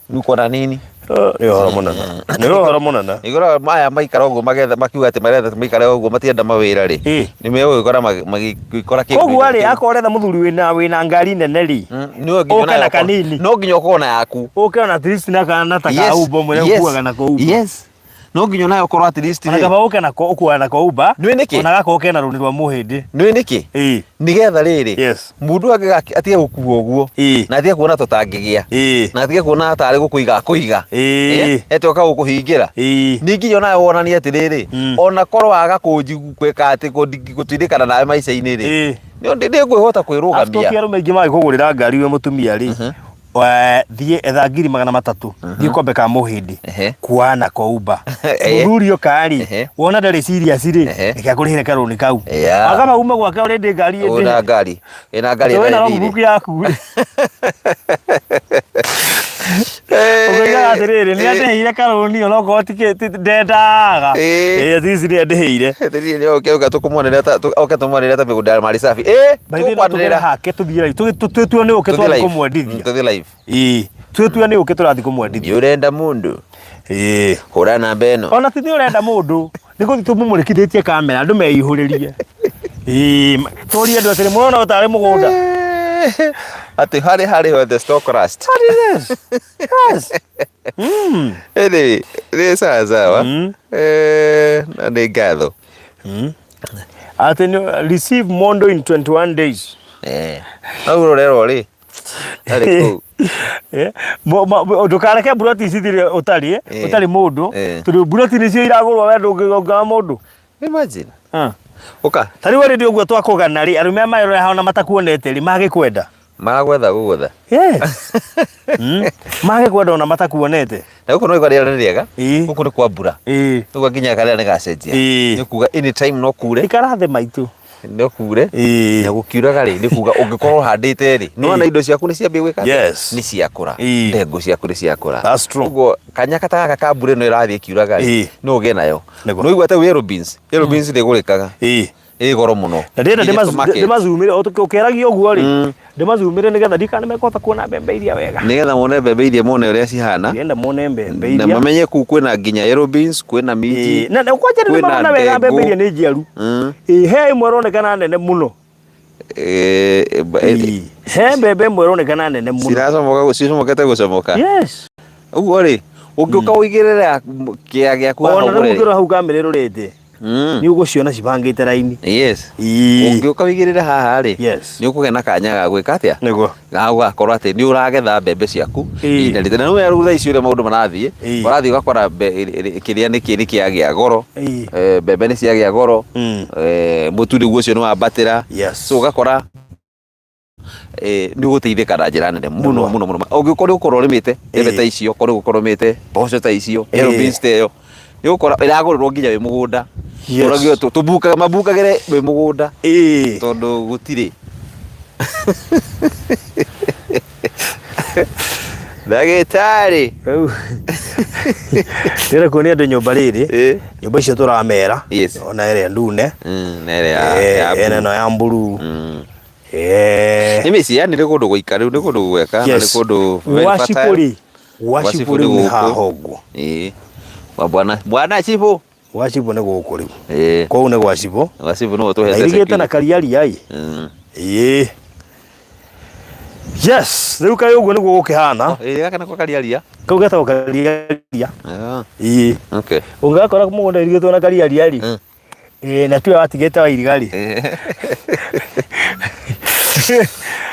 Uko na nini? Nĩ ũhoro mũnene, nĩ ũhoro mũnene. Igũra maya maikara ũguo magetha makiuga atĩ maretha maikare ũguo matienda mawĩra rĩ, nĩ megũgĩkora magĩkora kĩndũ. Koguo rĩ, akorwo ũretha mũthuri wĩna ngari nene rĩ, No nginya ũke ona na kanini. No nginya ũkorwo na yaku. Ũke ona at least na kana ta ka Uber mwĩre ũkuaga nako Uber. Yes. No nginya onawe ũkorwo at least Ona rĩ. kaba ũke nako ũkuaga nako Uber. Nĩũĩ nĩkĩ? Ona gakorwo kena rũni rwa mũhĩndĩ. Nĩũĩ nĩkĩ? Ĩĩ. Nĩgetha rĩrĩ, Yes. mũndũ angĩga atige gũkua ũguo Ĩĩ. na atige kuona tũtangĩgĩa Ĩĩ. na atige kuona tarĩ gũkũiga akũiga. Ĩĩ. Ete oka gũkũhingĩra. Ĩĩ. Nĩ nginya onawe wonanie atĩrĩrĩ, ona korwo waga kũnji gwĩka atĩ gũtindĩkana nawe maica-inĩ rĩ, Ĩĩ. nĩ ngwĩhota kwĩrũgamia. Acoki arũme aingĩ magĩkũgũrĩra ngari wĩ mũtumia rĩ, thiĩ etha 300,000, thiĩ ũkombe ka mũhĩndĩ, kua nako Uber. Mũthuri oka rĩ, wona ndarĩ serious rĩ, reke akũrĩhĩre karũni kau. Akaba ume gwake already ngari ĩndĩ. Wĩna ngari, ĩna ngari Wĩna logbook yaku rĩ. Ũkoigaga atĩrĩrĩ, nĩ andĩhĩire karũni onokorwo ti ndendaga. Ĩĩ at least nĩ andĩhĩire. Atĩrĩrĩ, nĩ oke oke tũkũmuonerea ta oke tũmuonerea ta mĩgũnda ya mali safi. Ĩĩ, By the way, no tũgere tũkwanĩrĩra. hake tũthiĩ live. Twĩtue nĩ ũke Tũthiĩ tũrathiĩ live. kũmwendithia. Tũthiĩ live. Ĩĩ, twĩtue nĩ ũke tũrathiĩ kũmwendithia. Nĩ ũrenda mũndũ? Ĩĩ. Hũra namba ĩno. Ona ti nĩ ũrenda mũndũ, nĩ gũthiĩ tũmũmũrĩkithĩtie kamera andũ meihũrĩrie. Ĩĩ, tũrie andũ atĩrĩ, mũrona ũtarĩ mũgũnda? Atĩ harĩ harĩ ho the stock rust. Yes. Yes. Anyway, nĩ sawa sawa. Na nĩ ngatho. Atĩ nĩ receive mondo in 21 days. No rũrerwo rĩ, arĩ kũu. Ndũkareke mburoti cithire ũtarĩ ũtarĩ mũndũ, tondũ mburoti nĩcio iragũrwo we ndũngĩgonga mũndũ. Imagine. Ũka. Ta rĩu already ũguo twakũgana rĩ, arũme aya marora haha ona matakuonete rĩ, magĩkwenda. Magwetha gũgũtha. Yes. Magĩkwenda ona matakuonete. Na gũkũ no rĩera nĩ rĩega. Ĩĩ. Gũkũ nĩ kwa mbura. Ĩĩ. Ũguo nginya karĩera nĩ gacenjia. Ĩĩ. Nĩ kuga anytime no kure. Ikara thĩ maitũ. No kure. Ĩĩ. Na gũkiuraga rĩ, nĩ kuga ũngĩkorwo ũhandĩte rĩ, nĩ wona indo ciaku nĩ ciambia gwĩka atĩa? Yes. Nĩ ciakũra. Ĩĩ. Ndengũ ciaku nĩ ciakũra. That's true. Ũguo kanyaka ta gaka ka mbura ĩno ĩrathiĩ ĩkiuraga rĩ, Ĩĩ. no ũgĩe nayo. Nĩguo. Nĩ ũigua ta yellow beans. Yellow beans ndĩgũrĩkaga. Ĩĩ. Ĩ goro mũno. Na ndĩrenda Nginya supermarket. ndĩmazumĩre o ũkĩaragia ũguo rĩ, ndĩmazumĩre nĩgetha ndikane mekũhota kuona mbembe iria wega. Nĩgetha mone mbembe iria mone ũrĩa cihana. Ndĩrenda mone mbembe Na iria. mamenye kũu kwĩna nginya yellow beans, kwĩna minji. Ĩĩ, na kwanja nĩ kwĩna marona wega mbembe ndengũ. iria nĩ njiaru. Ĩĩ, he ĩmwe ĩronekana nene mũno. Ĩĩ, Ĩĩ, he mbembe ĩmwe ĩronekana nene mũno. Ciracomoka, cicomokete gũcomoka. Yes. Ũguo rĩ, ũngĩũka ũigĩrĩre kĩea gĩaku haha Ona rĩu ũguo rĩ. ũngĩrora hau kamera ĩrorete. Nĩ ũgũciona cibangĩte raini. Yes. Ĩĩ. Ũngĩũka ũigĩrĩre haha rĩ, Yes. nĩ ũkũgĩa na kanya ga gwĩka atĩa? Nĩguo. Ga gũgakorwo atĩ nĩ ũragetha mbembe ciaku Ĩĩ. ihinda rĩtĩ. Na nĩ rĩu thaa ici ũrĩa maũndũ marathiĩ, Ĩĩ. ũrathiĩ ũgakora kĩrĩa nĩ kĩ nĩ kĩagĩa goro. Ĩĩ. Mbembe nĩ ciagĩa goro. Mũtu rĩu ũcio nĩ wambatĩra. Yes. So ũgakora nĩ ũgũteithĩka na njĩra nene mũno mũno mũno. Ũngĩkorwo nĩ ũgũkorwo ũrĩmĩte mbembe ta icio, okorwo nĩ ũgũkorwo ũrĩmĩte mboco ta icio, yellow beans ta ĩyo, nĩ ũgũkora ĩragũrĩrwo nginya wĩ mũgũnda. Yes. Ũragio tũbukaga mabukagĩre wĩ mũgũnda Ĩĩ. tondũ gũtirĩ. Ndagĩtarĩ. Rĩu ndĩrenda kuonia andũ nyũmba rĩrĩ. Ĩĩ. Nyũmba icio tũramera. Yes. Ona ĩrĩa ndune. Na ĩrĩa ya Ĩna blue. ĩno ya mburuu. Nĩ mĩciĩ yani nĩ kũndũ gũikaru, nĩ kũndũ gwega, na nĩ Yes. kũndũ very Gwa cibũ fertile. rĩ, gwa Gwa cibũ cibũ rĩu nĩ nĩ gũkũ. haha ũguo. Ĩĩ. Gwa bwana, bwana cibũ. Gwa cibũ nĩ gũkũ rĩu. Ĩĩ. Kũu nĩ gwa cibũ. Gwa cibũ nĩwe Na ũtũhete irigĩte na security. kariaria ĩ. Ĩĩ. Yes, rĩu kaĩ ũguo nĩguo gũkĩhana. Oh, ĩĩ gaka nako kariaria. Kau getagwo kariaria. Ah. Ĩĩ. Okay. Ũngĩgakora mũgũnda irigĩtwo na kariaria rĩ. Ĩĩ na tiwe watigĩte wa iriga rĩ.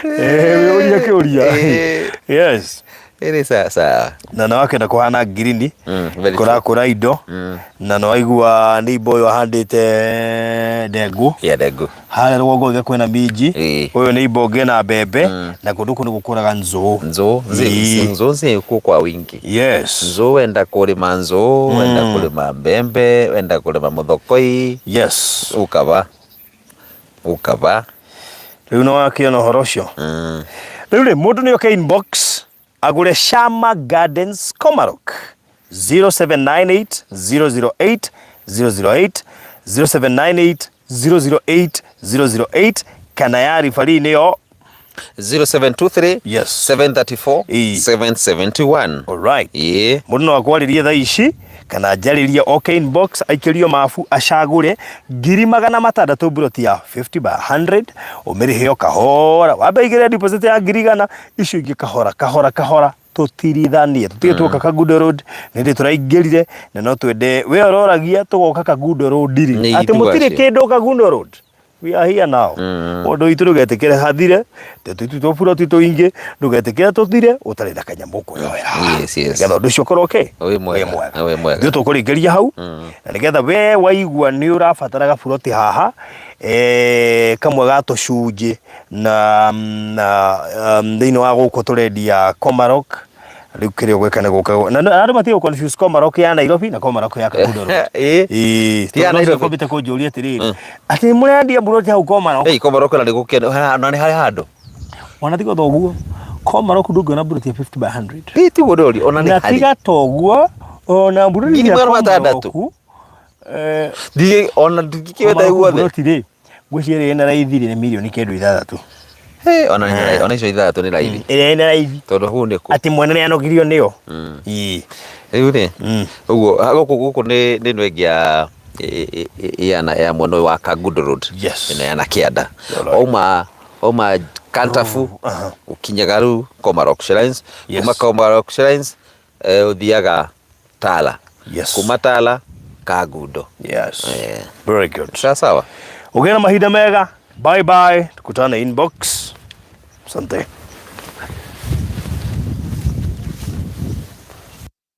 Ĩĩ ũria kĩũria. Yes. Ĩrĩ sawa sawa. Na nĩ wakĩenda kũhana ngirini. Very true. Kũrakũra indo. Na nĩ waigua neighbor ũyũ ahandĩte ndengũ. Ya ndengũ. Harĩa rũgongo ũngĩ kwĩna minji. Ĩĩ. Ũyũ neighbor ũngĩ na mbembe. Na kũndũ kũu nĩ gũkũraga nzũũ. Nzũũ. Ĩĩ. Nzũũ zĩ kwa wingi. Yes. Nzũũ wenda kũrĩma nzũũ, wenda kũrĩma mbembe, wenda kũrĩma mũthokoi. Yes. Ũkaba. Ũkaba. Rĩu nĩ wakĩona ũhoro ũcio. Rĩu rĩ mũndũ nĩ oke inbox agũre Shama Gardens Komarok 0798 008 008 0798 008 008 kana ya ribarii nĩyo 0723 Yes. 734 Ĩĩ. 771. Alright. Ĩĩ. Mũndũ no akwarĩrie thaa ici kana njarĩrie oke inbox aikĩrio mabu acagũre 600,000 mburoti ya 50 by 100, ũmĩrĩhe o kahora, wambe igĩre deposit ya 100,000, icio ingĩ kahora kahora kahora, tũtirithanie tũtige. Tuoka Kangundo Road nĩ ndĩ tũraingĩrire na no twende we ũroragia tũgoka Kangundo Road rĩ Nĩ atĩ mũtirĩ ithuacio. kĩndũ Kangundo Road. We are here now. Ũndũ witũ ndũgetĩkĩre hathire, tũtũ buroti tũingĩ, ndũgetĩkĩre tũthire ũtarĩ na kanyamũ ũkwĩyoera. Yes. Nĩgetha ũndũ ũcio ũkorwo okay. Wĩ mwega. Wĩ mwega. Ithuĩ tũkũrĩkĩria hau na nĩgetha we waigua nĩ ũrabatara gaburoti haha, kamwe ga tũcunjĩ na thĩinĩ wa gũkũ tũrendia Komarok. Rĩu kĩrĩa ũgwĩka nĩ gũka na andũ matige confuse Komarok ya Nairobi na Komarok ya Kangundo Road. Ĩĩ. Ĩĩ, Ti ya tondũ Nairobi. ũcio kũnjũria atĩrĩrĩ, atĩ mũrendia mburoti hau Komarok? Ĩĩ, Komarok na nĩ gũkĩenda na nĩ harĩ handũ. Ona tiga toguo, Komarok ndũngĩona mburoti ya 50 by 100. Ĩĩ, tiguo ndĩroria ona nĩ Na harĩ. tiga toguo, ona mburoti Ngiri ya magana matandatũ. Komarok Ndigĩ ona ndingĩkĩwenda Komarok guothe. mburoti rĩ, ngwĩciria ĩrĩa ĩna raithi rĩ nĩ mirioni kĩndũ 6. Hey, ona nĩ ona icio 6 nĩ raithi. Ĩrĩa ĩna raithi. Tondũ hau nĩ kũ? Atĩ mwene nĩ anogirio nĩyo. Ĩĩ. Rĩu rĩ, ũguo gũkũ nĩ ĩno ĩngĩ ya ya mwena ũyũ wa Kangundo Road. Ĩno ya Nakĩanda. Wauma Kantafu ũkinyaga rĩu Komarok Shrines. Kuma Komarok Shrines ũthiaga Tala. Kuma Tala Kangundo. Very good. Sawa sawa. Ũgĩe na mahinda mega. Bye bye. Tukutane inbox. Asante.